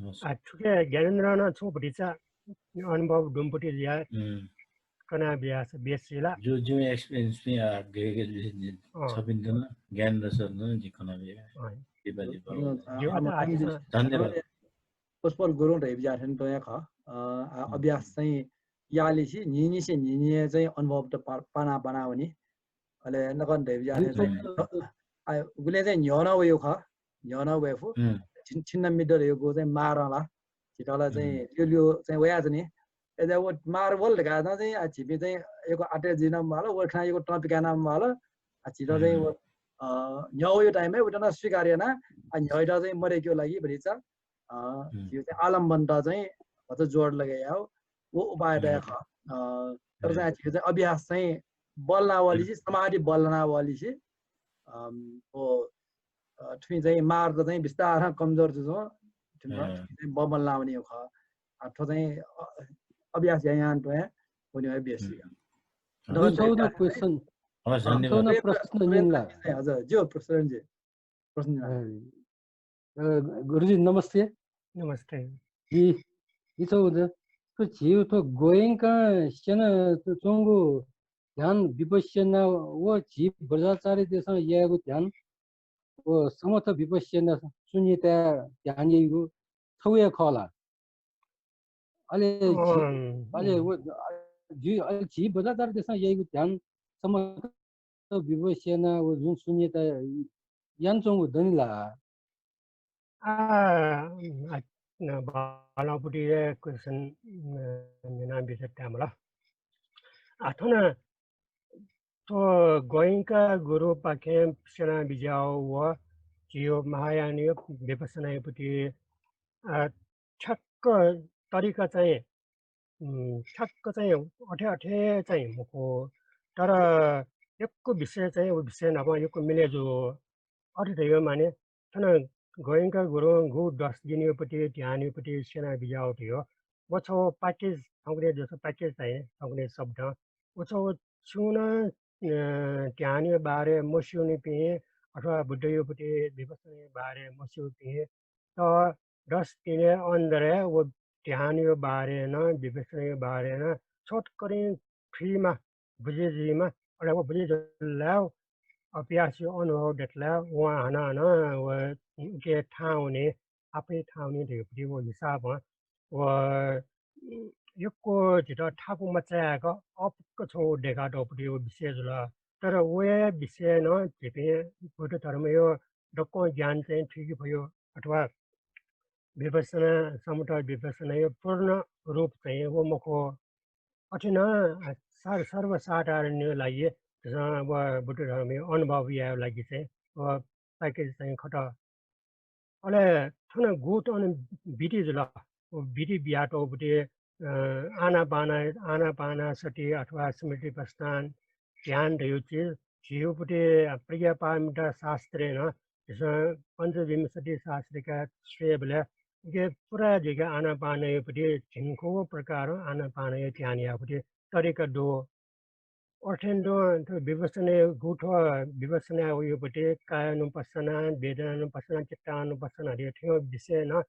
हस्। आ, थुके ज्ञानेन्द्र नं छुं भतिचा अनुभव दुम्पति जुया कना बियास बेस जुइ ला। जो, जो experience नि आ, गे, गे, गे, अँ। छपिन्त नं ज्ञानेन्द्र sir नं जि कना बिया। अँ। दिपा, दिपा। अँ, जो आ, अ, आ, धन्यवाद। पुष्पल गुरुं धयाबिज्याःथें तुं हे खः। अ, आ, अभ्यास चाहिँ याःलिसे न्हिनिसे न्हिनिए चाहिँ अनुभव त पा-, पाना, पाना वनी। अले नकन धयाबिज्याःथें चाहिँ, अ, आ, गुलें चाहिँ न्ह्यः नं वइगु खः, न्ह्यः नं वये फु। छिन-, छिन्नमिद्ध धयागु चाहिँ मारं ला, झीत ला चाहिँ ल्यू ल्यू चाहिँ वयाच्वनी। अय्‌जुया व मार वल धकाः नं चाहिँ, आ, झीपिं चाहिँ यक्व आत्तेया जुइ नं म्वाल, व खना यक्व तं पिकाये नं म्वाल। आ, झीत चाहिँ व, अ, न्ह्यः वइगु time-य् उइत नं स्वीकार याना, आ, न्ह्यःयात चाहिँ मदय्केगु लागि भतिचा अ, झीगु चाहिँ आलम्बनत चाहिँ भचा जोड लगे याउ, व उपायत हे खः। अ, तर चाहिँ झीगु चाहिँ अभ्यास चाहिँ बल्लावलिसे, समाधि बल्लावलिसे, अम, व, अ, थुइ चाहिँ मारत चाहिँ बिस्तारं कमजोर जुजुं, थुइ चाहिँ बमल्लावनी खः। अ, थ्व चाहिँ, अ, अभ्यास यायां तुं हे वने हे बेसी। अ, दु छगू नं question, हस्, अ, धन्यवाद। छगू नं प्रश्न निन ला। हजुर, ज्यू, प्रश्न जी। प्रश्न। अ, अ, गुरुजी, नमस्ते। नमस्ते। जि, जि छगू द, थ्व झीगु थ्व ग्वय्‌कां स्यना च्वंगु ध्यान विपश्यना व झी बज्राचार्य देशं यायेगु ध्यान व समथ विपश्यना शून्यताय् ध्यान याइगु छगू हे खः ला? अले झी, अँ, अले व, अ, जि, अले झी बज्राचार्य देशं याइगु ध्यान समथ विपश्यना व जुन शून्यता यानाच्वंगु दनि ला? आ, आ, न, बांलाःपट्टि question, न, न्यना बिचाः ताये माल। आ, थन थ्व गोयंका गुरुपाखें स्यना बिज्याव व झीयो महायानयो विपश्यनायो पति, अ, ठ्याक्क तरिका चाहिँ, उम्, ठ्याक्क चाहिँ अथे अथे चाहिँ मखु। तर यक्व विषय चाहिँ व विषय नाप यक्व मिले जू। अथे धयो माने थन गोयंका गुरुं गु दस दिनयो पति ध्यानयो पति स्यना बिज्याव धयो। व छव package, थौंकन्हय् जस package चाहिँ थौंकन्हय् शब्द। व छव छुं नं, अ, ध्यानयो बारे मस्यूनिपिं अथवा बुद्धयो पति विपश्यनायो बारे मस्यूपिं त दस दिनय् अन्तरय् व ध्यानयो बारे नं, विपश्यनायो बारे नं छोटकरिं थुइमा, बुझे जुइमा, अले व बुझे जुल ला, अभ्यासयो अनुभव दत ला, वं हानं हानं व उके थाहां वने, आफै थाहां वने धयो पति व हिसाबं व यक्व झीत थाकु मचाय्क अपुक्क छौ देखातःपति व विषय जुल। तर वया विषय नं झीपिं बुद्ध धर्मयो दक्वं ज्ञान चाहिँ थुइके फयो अथवा विपश्यना, समथ विपश्यनायो पूर्ण रूप चाहिँ व मखु। अथे नं सार-, सर्वसाधारणयो लागि झीसं व बुद्ध धर्मयो अनुभव यायो लागि चाहिँ व package चाहिँ खत। अले थन गुत अन विधि जुल। व विधि बियातःपति, अ, आनापान, आनापान सति अथवा स्मृति प्रस्थान ध्यान धयो चिज, झीयोपति प्रज्ञापारमिता शास्त्रय् नं झीसं पञ्चविंशति शास्त्रका स्वयेबलय् उके पूरा जुइक आनापानयोपति झिंखुगू प्रकारं आनापानयो ध्यान यायेपति तरिका दु। अथें तुं थ्व विपश्यनायो गुथ्व विपश्यना वयोपति कायानुपश्यना, वेदनानुपश्यना, चित्तानुपश्यना धयो थ्व विषय नं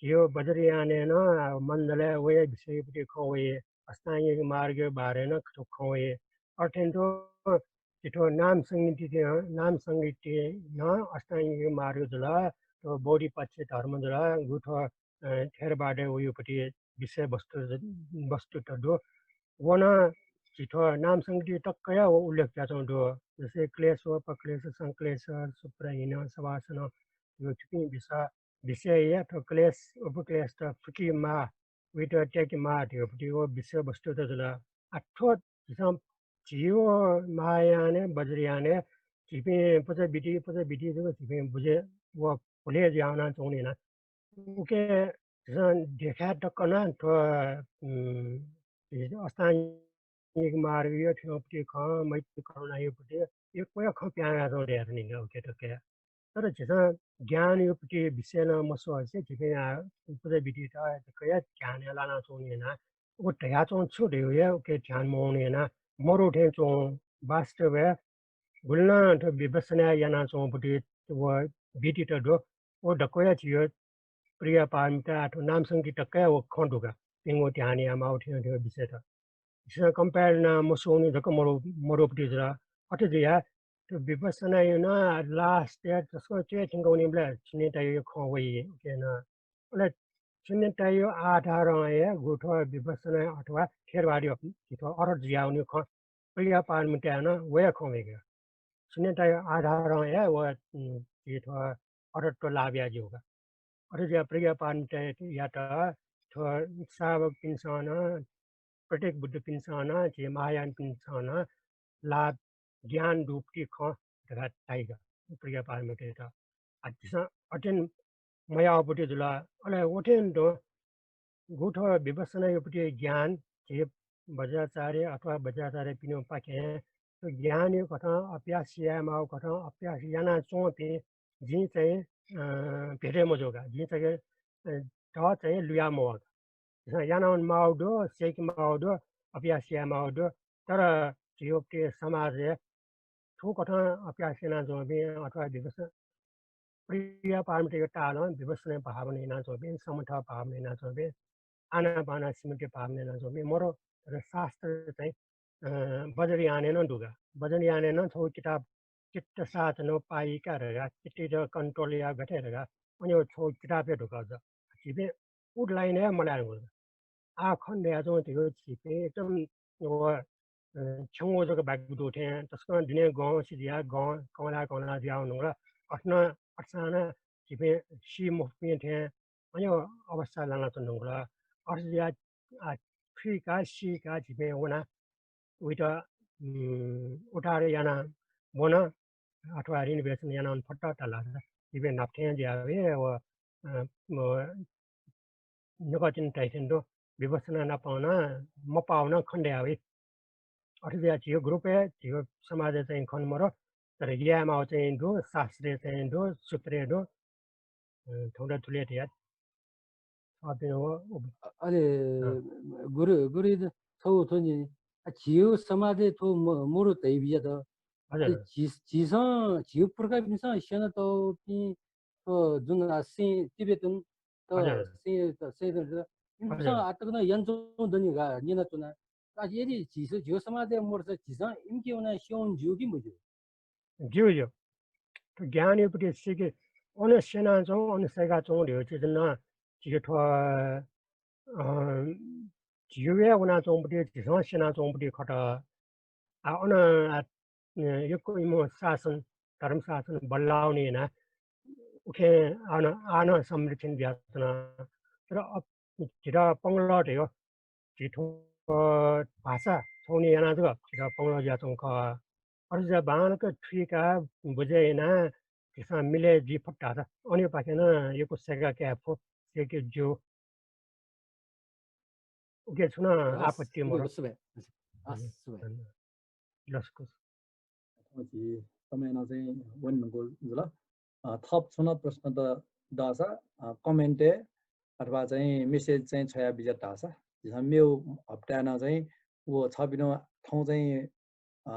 झीयो वज्रयानय् नं मण्डलय् वया विषयपति खँ वये, अष्टाङ्गिक मार्गयो बारे नं खँ वये। अथें तुं झी थ्व नाम संगीति, नाम संगीति नं अष्टाङ्गिक मार्ग जुल, थ्व बोधिपक्ष धर्म जुल, गुथ्व, अ, थेरवादय् वयोपति विषय वस्तु, वस्तुत दु। व नं झी थ्व नाम संगीति तक्कया व उल्लेख जुयाच्वंगु दु। जसे क्लेश, उपक्लेश, संक्लेश, सुप्रहीन, सवासन, यो थुपिं विष-, विषय या थ्व क्लेश, उपक्लेशत फुके माः, वइत त्याके माः धयोपति व विषय वस्तुत जुल। आ, थ्व झीसं झीयो महायानय्, वज्रयानय् झीपिं पुजा विधि, पुजा विधि जक झीपिं बुझे व भुले जुयावनाच्वंगु याना। उके झीसं देखाय् तक नं थ्व, उम्, अष्टाङ्गिक मार्गयो थ्योपति खँ, मैत्री करुणायोपति यक्वया खँ प्याहां वयाच्वंगु दयाच्वनी का उके तक। तर झीसं ज्ञानयोपति विषय नं मस्वःसे झीपिं आ पुजा विधित तकया ध्यानय् लानाच्वंगु याना। व धयाच्वंगु छु धयो हे उके ध्यान मवंगु याना मरु थें च्वं। वास्तवय् गुलि नं थ्व विपश्यना यानाच्वंपति व विधित दु। व दक्वया झीयो प्रज्ञापारमिता अथवा नाम संगीति तकया व खँ दु का। पिंगु ध्यान यायेमाःगु थें थें विषयत। झीसं compare याना मस्वःगुलिं जक मरु-, मरुपति जुल। अथे जुयाः थ्व विपश्यनायो नं last-य् तसकं च्वय् थ्यंकः वनीबलय् शून्यतायो खँ वइ, उके नं। अले शून्यतायो आधारं हे गुथ्व विपश्यना अथवा थेरवादयो थ्व अरहत जुयावनीयो खँ प्रज्ञापारमिताय् नं वया खँ वइगु। शून्यतायो आधारं हे व, उम्, झी थ्व अरहतत्व लाभ याये ज्यू का। अथे जुयाः प्रज्ञापारमितायात थ्व श्रावकपिन्सं नं, प्रत्येक बुद्धपिन्सं नं, झी महायानपिन्सं नं लाभ ज्ञान दुपति खँ धकाः धाइ का प्रज्ञापारमितायात। आ, झीसं अथें मयाःपति जुल। अले अथें तुं गुथ्व विपश्यनायोपति ज्ञान झी वज्राचार्य अथवा वज्राचार्यपिनिपाखें थ्व ज्ञानयो कथं अभ्यास यायेमाःगु कथं अभ्यास यानाच्वंपिं जिं चाहिँ, अ, भेटे मजू का। जिं चाहिँ, अ, ध चाहिँ लुया मवः का। झीसं याना वनेमाःगु दु, स्ययेकेमाःगु दु, अभ्यास यायेमाःगु दु। तर झीयोपति समाजय् थुकथं अभ्यास यानाच्वंपिं अथवा विपश्यना प्रज्ञापारमितायो तालं विपश्यना भावना यानाच्वंपिं, समथ भावना यानाच्वंपिं, आनापान स्मृति भावना यानाच्वंपिं मरु। तर शास्त्र चाहिँ, अ, वज्रयानय् नं दु का। वज्रयानय् नं छगू किताब चित्त साधन उपायिका धकाः, चित्तयात control यायेगु गथे धकाः, अन छगू किताब हे दु का। झीपिं उत line-य् मलाये धुंकल। आः खँ धयाच्वंगु झीपिं एकदम व, अ, छ्यंगू जक बाकि दु थें, तसकं दुने गं सिधयाः गं कंला कंला जुयावं धुंकल। अथें नं अथेसां नं झीपिं सी मफुपिं थें अन अवस्था लानाच्वने धुंकल। अथे जुयाः, आ, थुइकाः सीकाः झीपिं वनाः वइत उम्, उधार याना वन अथवा ऋण बेचन याना वन फट्टा ताला। इबे नाप थें ज्यावे व, अ, म, नकतिन ताइथें दु, विपश्यना नापं नं मपावं नं खने दयावे। अथे जुयाः झीगु group-य्, झीगु समाजय् चाहिँ खने मरु, तर यायेमाःगु चाहिँ दु, शास्त्रय् चाहिँ दु, सूत्रय् दु, अ, थौंदा थुलि धया। अ, अले अ। गुरु, गुरु, थ्व, थ्व नि, अ, झीगु समाजय् थ्व म-, मरु धइबिज्यात। हजुर। अले झी, झीसं, झीगु पुर्खापिन्सं स्यनातःपिं, अ, जुन, अ, सें, तिब्बतन, त, हजुर। सें, त, सें, त, इमिसं हजुर। आतक नं यानाच्वंगु दनि का, न्यनाच्वना। अ, यदि झीसं, झीगु समाजय् मरुसा झीसं इमिके वनाः स्यंगु ज्यू कि मज्यू? ज्यू, ज्यू। थ्व ज्ञानीपट्टि सीके, अन स्यनाच्वंगु, अन सय्काच्वंगु धइगु चिज नं झीके थ्व, अ, झीगु हे वनाच्वंगुपट्टि, झीसं स्यनाच्वंगुपट्टि खत। आ, अन, आ, यक्व इमिगु शासन, धर्मशासन बल्लाःगुलिं यानाः उखें आः नं, आः नं संरक्षण जुयाच्वन। तर अ, झीत पंगलः धयो, झी थ्व भाषा छुं यानाः जक झीत पंगलः जुयाच्वंगु खः। अथे जुयाः बांलाक थुइकाः बुझे यानाः झीसं मिले जुइ फत धाःसा अनयापाखें नं यक्व सय्का काये फु, सय्के ज्यू। उके छुं नं हस्, आपत्ति मरु। सुभाय्, सुभाय्। हस्, हम्म, सुभाय्। धन्यवाद। लसकुस। थौं झी समय नं चाहिँ वने धुंकूगु जुल। अ, थप छुं नं प्रश्न त दःसा, अ, comment-य् अथवा चाहिँ message चाहिँ छ्वया बिज्यात धाःसा, झीसं मेगु हप्ताय् नं चाहिँ व छपिनिगु थौं चाहिँ, अ,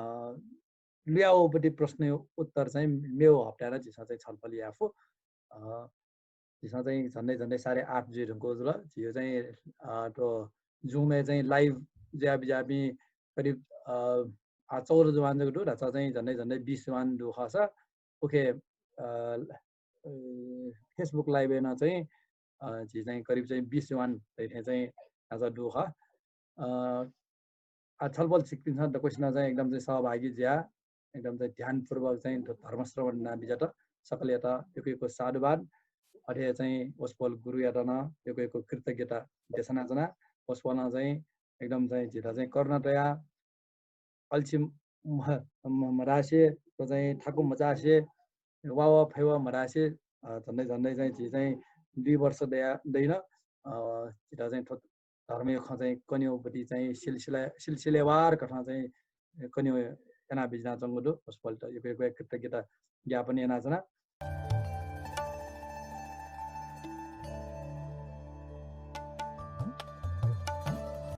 लुया वःपट्टि प्रश्नया उत्तर चाहिँ मेगु हप्ताय् नं झीसं चाहिँ छलफल याये फु। अ, झीसं चाहिँ झन्डै झन्डै साढे आठ जुइ धुंकूगु जुल। झीगु चाहिँ, अ, थ्व Zoom-य् चाहिँ live जुया बिज्याःपिं करिब, अ, आ, चौध जवान जक दु, धाःसा चाहिँ झन्डै झन्डै बिस जवान दु खःसा, उखे, अ, अ, Facebook live-य् नं चाहिँ, अ, झी चाहिँ करिब चाहिँ बिस जवान धइथें चाहिँ धाःसा दु खः। अ, आ, छलफल छिकपिन्सं दक्वसिनं चाहिँ एकदम चाहिँ सहभागी जुयाः एकदम चाहिँ ध्यानपूर्वक चाहिँ ध-, धर्म श्रवण याना बिज्यात। सकलयात यक्व यक्व साधुवाद। अथे चाहिँ वसपोल गुरुयात नं यक्व यक्व कृतज्ञता देछानाच्वना। वसपोलं चाहिँ एकदम चाहिँ झीत चाहिँ करुणा तयाः अल्छि म-, म-, मधासे, थ्व चाहिँ थाकु मचासे, वा वा फय् वा मधासे, अ, झन्डै झन्डै चाहिँ झी चाहिँ दुई वर्ष दया, दइन, अ, झीत चाहिँ थ्व धर्मया खँ चाहिँ कनेगुपट्टि चाहिँ सिलसिला, सिलसिलेवार कथं चाहिँ कनेगु याना बिज्यानाच्वंगु दु। वसपोलयात यक्व यक्व कृतज्ञता ज्ञापन यानाच्वना।